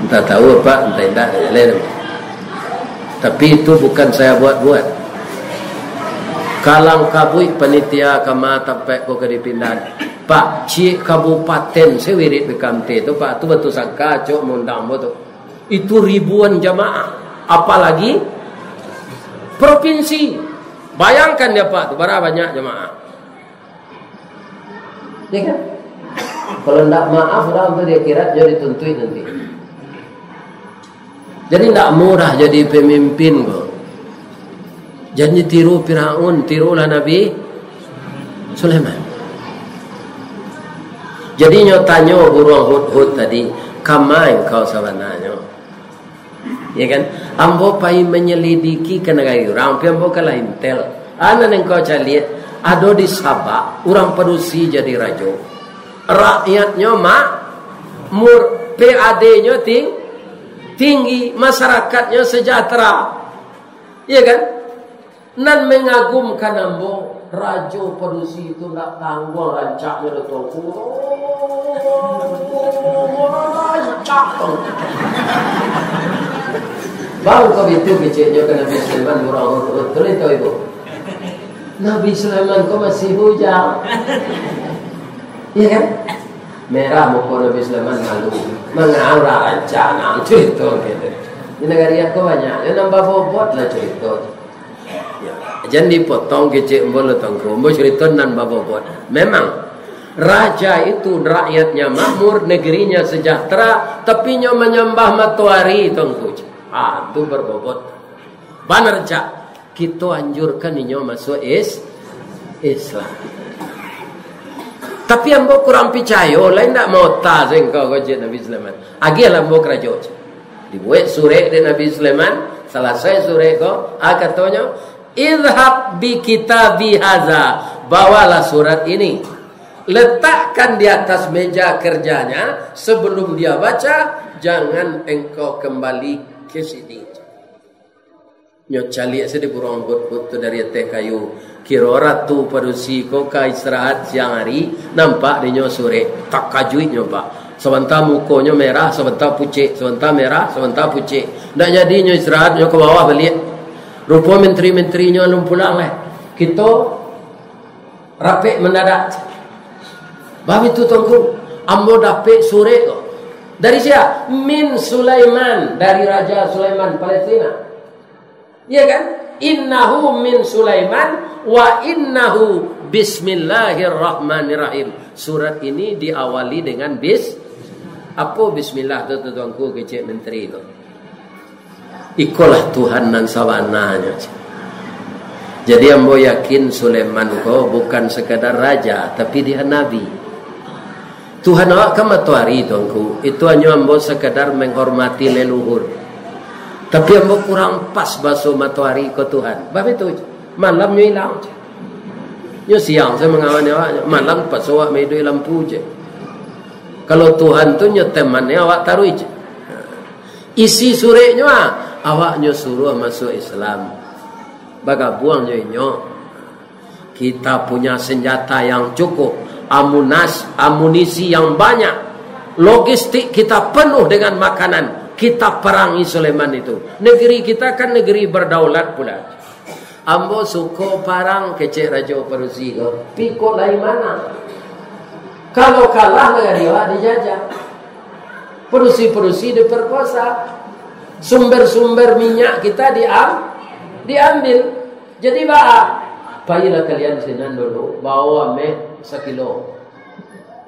Entah tahu apa, entah indak, lain. Tapi itu bukan saya buat-buat. Kalang kabuik panitia kama tampek ko ka dipindahan. Pak, ciek kabupaten se wirid B K M T tu, Pak, tu batusangka acok maundang ambo tu. Itu ribuan jamaah. Apalagi provinsi. Bayangkan dia, Pak, tu bara banyak jamaah. Ya kan? Kalau ndak maaf, urang tu di akhirat nyo dituntuik nanti. Jadi, ndak murah jadi pemimpin ko. Janji tiru Firaun, tirulah Nabi Sulaiman. Jadi, nyo tanyo buruang Hudhud tadi, "Kama engkau sabananyo?" Ya kan? Ambo pai manyalidiki ka nagari urang, pi ambo kalah intel. Anan engkau caliak, ado di Sabak, urang padusi jadi rajo. Rakyatnyo makmur, P A D-nyo ting-, tinggi, masyarakatnyo sejahtera. Iya kan? Nan mangagumkan ambo, rajo padusi tu ndak tangguang rancaknyo, Tuangku. Rancak, Tuangku. Bang, kok itu keceknyo ka Nabi Sulaiman, buruang Hudhud. Tulis tahu, Ibu? Nabi Sulaiman ko masih bujang. Iya kan? Merah muko Nabi Sulaiman malu. Mangau lah rancak nan tu itu, gitu. Di nagari ko banyak. Yo, nambah bobot lah carito. Ya, jan dipotong kecek ambo lo, Tuangku. Ambo carito nan babobot. Memang, Raja itu rakyatnya makmur, negerinya sejahtera, tapi nyo manyambah matoari, Tuangku. Ah, tu berbobot. Banar, cak. Kito anjurkan inyo masuak is-, Islam. Tapi ambo kurang picayo, lai ndak maota sengko ko, cek Nabi Sulaiman. Agiahlah ambo karajo, cek. Dibuek surek dek Nabi Sulaiman, salasai surek ko, ah, katonyo, "Idhab bi kitabi haza, bawalah surat ini. Letakkan di atas meja kerjanya, sebelum dia baca, jangan engkau kembali ke sini." Nyo caliak se di buruang butbut tu dari ateh kayu. Kiro ratu padusi ko ka istirahat siang hari, nampak dinyo surek. Takajuik nyo, Pak. Sabanta mukonyo merah, sabanta pucek, sabanta merah, sabanta pucek. Ndak jadi nyo istirahat, nyo ka bawah baliak. Rupo menteri-menterinyo alun pulang lai. Kito rapek mandadak. Baitu, Tuangku, ambo dapek surek ko. Dari sia? Min Sulaiman, dari Raja Sulaiman Palestina. Iya kan? "Innahu min Sulaiman wa innahu bismillahirrahmanirrahim." Surat ini diawali dengan bis-, apo bismillah tu, tu, Tuangku, kecek menteri tu? "Ikolah Tuhan nan sabananyo." Jadi ambo yakin Sulaiman ko bukan sekadar raja, tapi dia nabi. Tuhan awak kan matoari, Tuangku. Itu hanyo ambo sakadar manghormati leluhur. Tapi ambo kurang pas baso matoari ko, Tuhan. Baitu, malamnyo ilang. Nyo siang sajo mangawan awak, malam pas awak maiduik lampu je. Kalau Tuhan tu nyo teman awak taruih je. Isi sureknyo, ah, awak nyo suruah masuak Islam. Bagabuang jo inyo. Kita punya senjata yang cukup, amunas-, amunisi yang banyak, logistik kita penuh dengan makanan. Kita perangi Sulaiman itu. Negeri kita kan negeri berdaulat pula. "Ambo suko parang," kecek rajo padusi ko. "Piko lai manang? Kalau kalah, nagari awak dijajah. Padusi-padusi diperkosa. Sumber-sumber minyak kita diam-, diambil." Jadi, baa, pailah kalian sinan dulu, bawo ameh sakilo.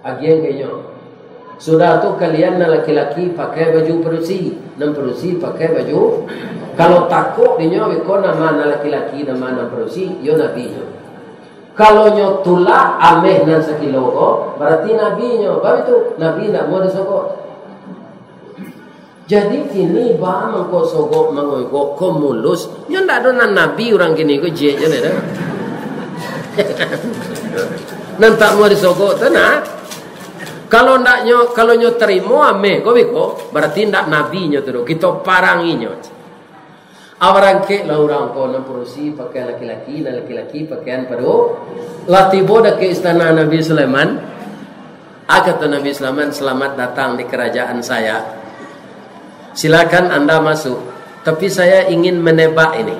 Agiah ka inyo. Sudah tu, kalian nan laki-laki pakai baju padusi, nan padusi pakai baju. Kalau takok dinyo, beko nama nan laki-laki, nama nan padusi, iyo nabinyo. Kalau nyo tulak ameh nan sakilo ko, barati nabinyo. Baitu, nabi ndak mau disogok. Jadi kini ba mangko sogok mangoigok ko mulus. Nyo ndak ado nan nabi urang kini ko, jek je dah. Nan tak mau disogok tu nah. Kalau ndak nyo, kalau nyo tarimo ameh ko beko, barati ndak nabi nyo tu doh. Kito parangi nyo. Abarangkek lah urang ko, nan padusi pakaian laki-laki, nan laki-laki pakaian padu-. Lah tibo dakek istana Nabi Sulaiman. Ah, kata Nabi Sulaiman, "Selamat datang di kerajaan saya. Silakan anda masuk. Tapi saya ingin menebak ini.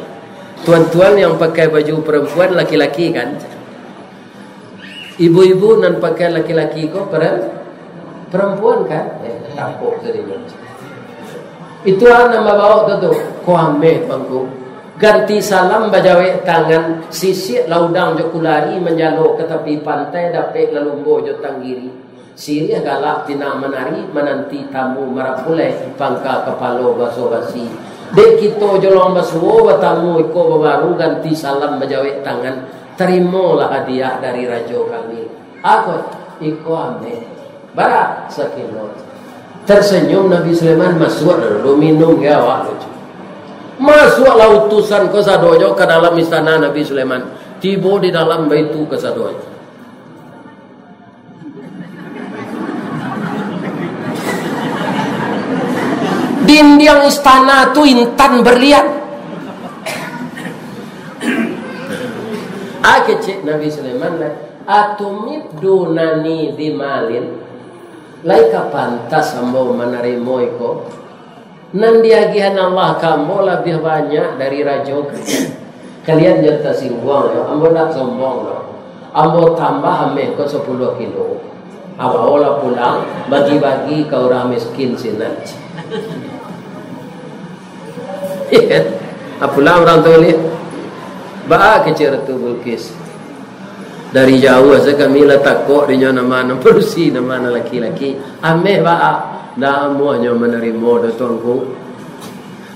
Tuan-tuan yang pakai baju perempuan laki-laki kan? Ibu-ibu nan pakai laki-laki ko peren-, perempuan kan?" Eh, tapuk tadi. Itu anak babaok tu, tu. Ko ameh bangku. Ganti salam bajawek tangan, sisiak laudang jo kulari manjalo ka tapi pantai dapek lalumbo jo tanggiri. Siriah galak pinang manari, mananti tamu marapulai pangka kapalo baso basi. Dek kito jolong basuo batamu iko babaru ganti salam bajawek tangan. Tarimolah hadiah dari rajo kami. Ako, iko ameh. Bara? Sakilo. Tersenyum Nabi Sulaiman, masuak dulu, minum ge awak tu. Masuaklah utusan ko sadonyo ka dalam istana Nabi Sulaiman. Tibo di dalam baitu kasadonyo. Dindiang istana tu intan berlian. Ah, kecek Nabi Sulaiman lah. "Atumiddunani bimalin?" Lai ka pantas ambo manarimo iko? Nan diagiahan Allah ka ambo labiah banyak dari rajo kalian. Kalian jan tasingguang yo, ambo ndak sombong doh. Ambo tambah ameh ko sapuluah kilo. Abaolah pulang, bagi-bagi ka urang miskin sinan. Ah, pulang urang tu baliak. Baa kecek Ratu Bilqis. Dari jauah sajo kami lah takok dinyo, nama nan padusi, nama nan laki-laki. Ameh baa, ndak amuahnyo manarimo doh, Tuanku.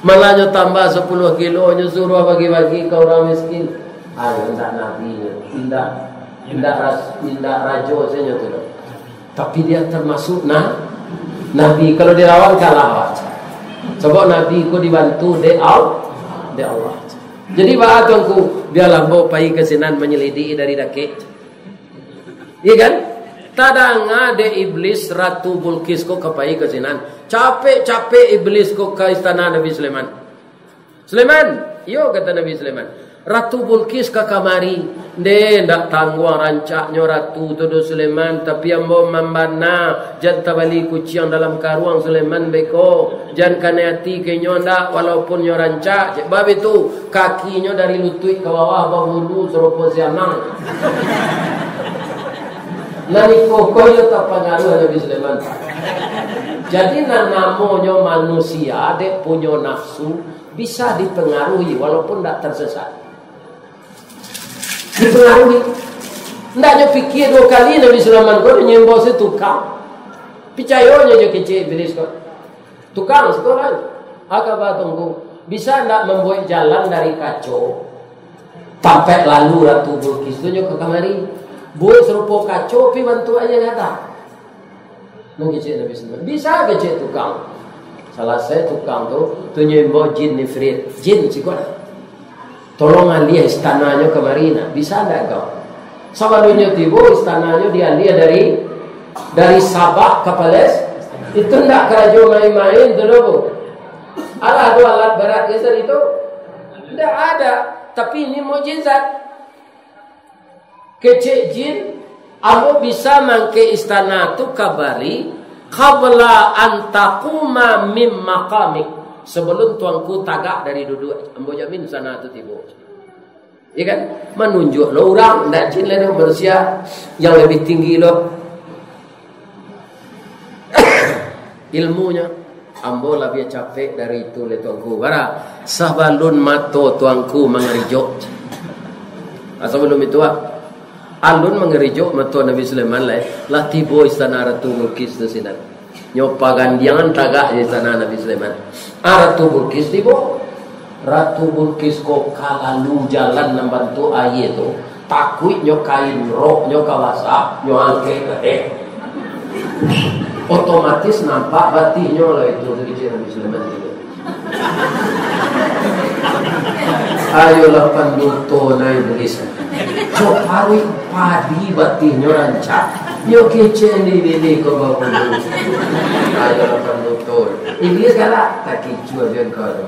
Malah nyo tambah sapuluah kilo, nyo suruah bagi-bagi ka urang miskin. Ayo, indak nabi nyo, indak, indak ras-, indak rajo sajo nyo tu doh. Tapi dia termasuk na-, nabi. Kalau dilawan, kalah awak. Sabab nabi ko dibantu dek Al-, dek Allah. Jadi, baa Tuanku, bialah ambo pai ka sinan manyalidiki dari dakek. Iya kan? Tadanga dek Iblis, Ratu Bulqis ko ka pai ka sinan. Capek-capek Iblis ko ka istana Nabi Sulaiman. "Sulaiman, iyo," kato Nabi Sulaiman, "Ratu Bulqis ka kamari." "Ndeh, ndak tangguang rancaknyo Ratu tu doh, Sulaiman, tapi ambo mambana, jan tabali kuciang dalam karuang, Sulaiman, beko. Jan kanai ati ka inyo ndak, walaupun nyo rancak," cek. Baitu, kakinyo dari lutuik ka bawah babulu sarupo siamang. Nan iko ko iyo tapangaruah Nabi Sulaiman. Jadi, nan namonyo manusia, dek punyo nafsu, bisa dipengaruhi walaupun ndak tersesat. Dipengaruhi. Ndak nyo pikia duo kali Nabi Sulaiman ko, nyo imbau se tukang. Picayo nyo jo kecek Iblis ko. "Tukang, siko lai. Aka ba Tuanku, bisa ndak mambuek jalan dari kaco, tampek lalu Ratu Bulqis tu nyo ka kamari? Buek sarupo kaco, tapi bantuaknyo nyata." Nan kecek Nabi Sulaiman, "Bisa," kecek tukang. Salasai tukang tu, tu nyo imbau jin ifrit. "Jin, siko lai. Tolong aliah istananyo kamari, nak. Bisa ndak kau?" Sabalunnyo tibo, istananyo dialiah dari, dari Sabak ka Palestina. Itu ndak karajo main-main tu doh, Bu. Alah, ado alat barat geser itu? Ndak ada. Tapi ini mukjizat. Kecek jin, "Ambo bisa mangkek istana tu kabari, qabla an taquma mim maqamik, sabalun Tuanku tagak dari duduak. Ambo jamin istana tu tibo." Iya kan? Manunjuak lo urang, ndak jin lai doh, manusia yang lebih tinggi lo. Ilmunyo, "Ambo labiah capek dari itu lai, Tuanku. Bara, sabalun mato Tuanku mangarijok." Ah, sabalun itu, ah, alun mangarijok mato Nabi Sulaiman lai, lah tibo istana Ratu Bulqis tu sinan. Nyo pagandiangan tagak di istana Nabi Sulaiman. Ah, Ratu Bulqis tibo. Ratu Bulqis ko ka lalu jalan nan bantuak aia tu, takuik nyo kain roknyo ka basah, nyo angkek ka ateh. Otomatis nampak batihnyo lah itu, tu kecek Nabi Sulaiman gitu. Ayolah panduto nai Iblis. Cok paruik padi batihnyo rancak. Nyo kecek di bilik ko babulu. Ayolah panduto. Iblis galak, takicuah jo engkau tu.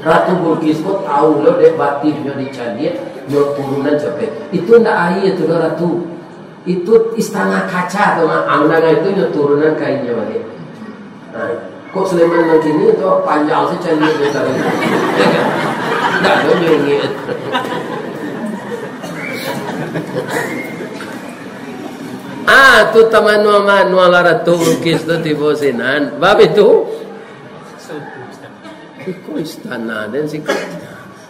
Ratu Bulqis ko tahu lo dek batihnyo dicaliak, nyo turunan capek. Itu ndak aia tu doh, Ratu. Itu istana kaca tu mah. Amun itu nyo turunan kainnyo baliak. Nah, kok Sulaiman nan kini tu panjang se caliak nyo tadi. Ndak ado nyo ingek. Ah, tu tamanuang-manuang lah Ratu Bulqis tu tibo sinan. Bab itu. Iko istana den siko.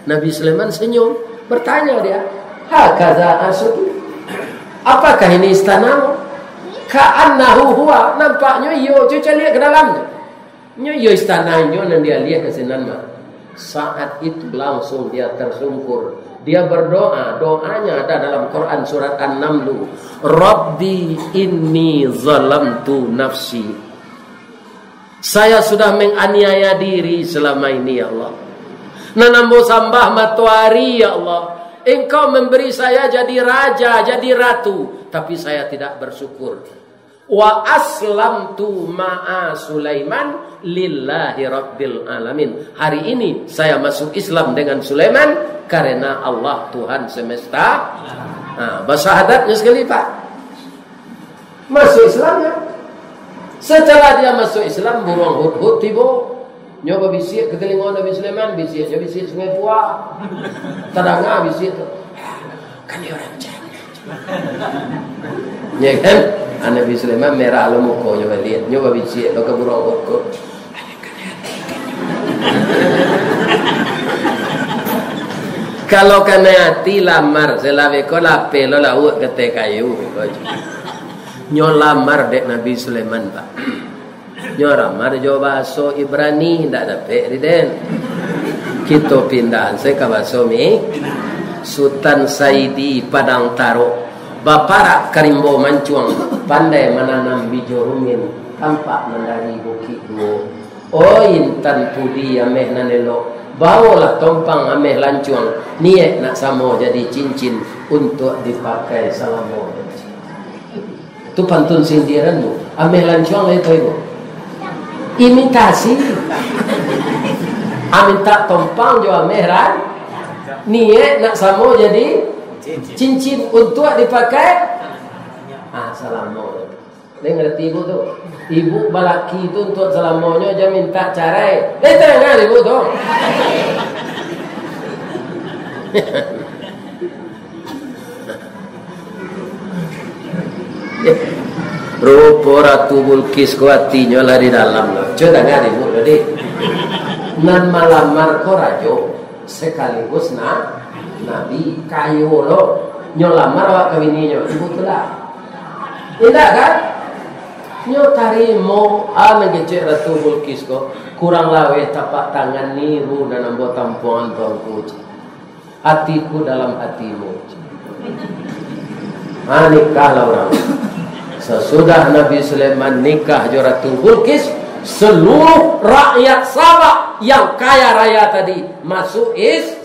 Nabi Sulaiman senyum, bertanya dia, "Hakaza arsyuki? Apakah ini istanamu?" "Ka'annahu huwa, nampaknyo iyo, cubo caliak ka dalamnyo. Nyo iyo istananyo nan dialiah ka sinan mah." Saat itu langsung dia tersungkur. Dia berdoa, doanya ada dalam Quran surat An-Namlu, "Rabbi inni zalamtu nafsi." "Saya sudah menganiaya diri selama ini, ya Allah. Nan ambo sambah matoari, ya Allah. Engkau memberi saya jadi raja, jadi ratu, tapi saya tidak bersyukur. Wa aslamtu ma'a Sulaiman lillahi rabbil alamin. Hari ini saya masuk Islam dengan Sulaiman karena Allah Tuhan semesta." Nah, basahadatnya sekali, Pak. Masuk Islam, ya. Setelah dia masuk Islam, buruang hudhud tibo. Nyo babisiak ka talingo Nabi Sulaiman, bisiaknyo bisiak Sungai Pua. Tadanga bisiak tu. "Kan dia orang Cina." Ya kan? Ah, Nabi Sulaiman merah lo mukonyo baliak. Nyo babisiak lo ka buruang hudhud. Kalau kanai ati lamar, salabeh ko lapeh lo lauak kateh kayu. Nyo lamar dek Nabi Sulaiman, Pak. Nyo lamar jo bahaso Ibrani, ndak dapek di den. Kito pindahan se ka bahaso Mi. Sutan Saidi Padang Tarok, baparak ka rimbo mancuang, pandai mananam bijo rumin, tampak mandari bukik duo. Oi intan pudi ameh nan elok, bawolah tompang ameh lancuang, niaik nak samo jadi cincin, untuak dipakai salamo. Tu pantun sindiran tu. Ameh lancuang lai tu, Ibu? Imitasi. Ameh tak tompang jo ameh ran-, niaik nak samo jadi cincin untuak dipakai. Ah, salamo. Lai ngarati ibu tu? Ibu balaki tu untuak salamonyo, jan mintak carai. Eh, tangan ibu tu. Rupo Ratu Bulkis ko atinyo lah di dalam lah. Cubo dangan ibu tadi. Nan malamar ko rajo. Sakaligus na-, nabi, kayo lo. Nyo lamar awak ka bininyo, ibu tu lah. Indak kan? Nyo tarimo, ah, nan kecek Ratu Bulkis ko, kurang laweh tapak tangan niru nan ambo tampuangan Tuanku, cik. Atiku dalam atimu, cik. Ha, nikahlah urang. Sasudah Nabi Sulaiman nikah jo Ratu Bulkis, saluruh rakyat Sabak yang kaya raya tadi masuk Is-,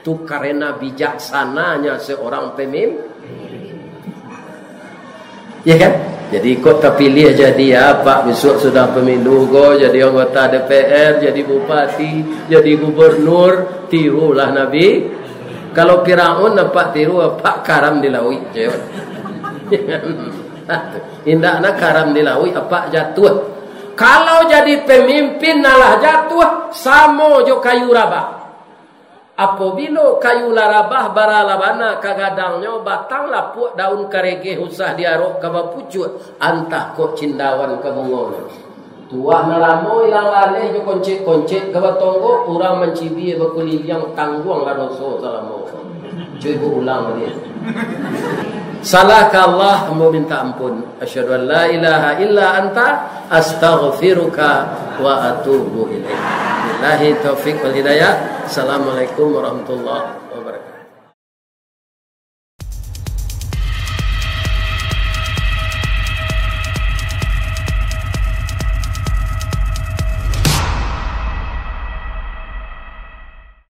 tu karena bijaksananya seorang pemimpin. Ya kan? Jadi kok tapiliah jadi apak besok sudah pemilu ko, jadi anggota D P R, jadi bupati, jadi gubernur, tirulah Nabi. Kalau Firaun apak tiru, apak karam di lauik, cewek. Indak nak karam di lauik, apak jatuah. Kalau jadi pemimpin nalah jatuah, samo jo kayu rabah. Apabilo kayu lah rabah, bara lah bana ka gadangnyo, batang lapuak, daun karegeh usah diarok ka bapucuak, antah kok cindawan ka bungonyo. Tuah nan lamo ilang laleh jo koncek-koncek ka batonggo, urang mancibia bakuliliang, tangguanglah doso salamo. Cubo ulang baliak. Salah ka Allah, ambo minta ampun. Asyhadu an la ilaha illa anta, astaghfiruka wa atubu ilaik. Billahi taufik wal hidayah. Assalamualaikum warahmatullahi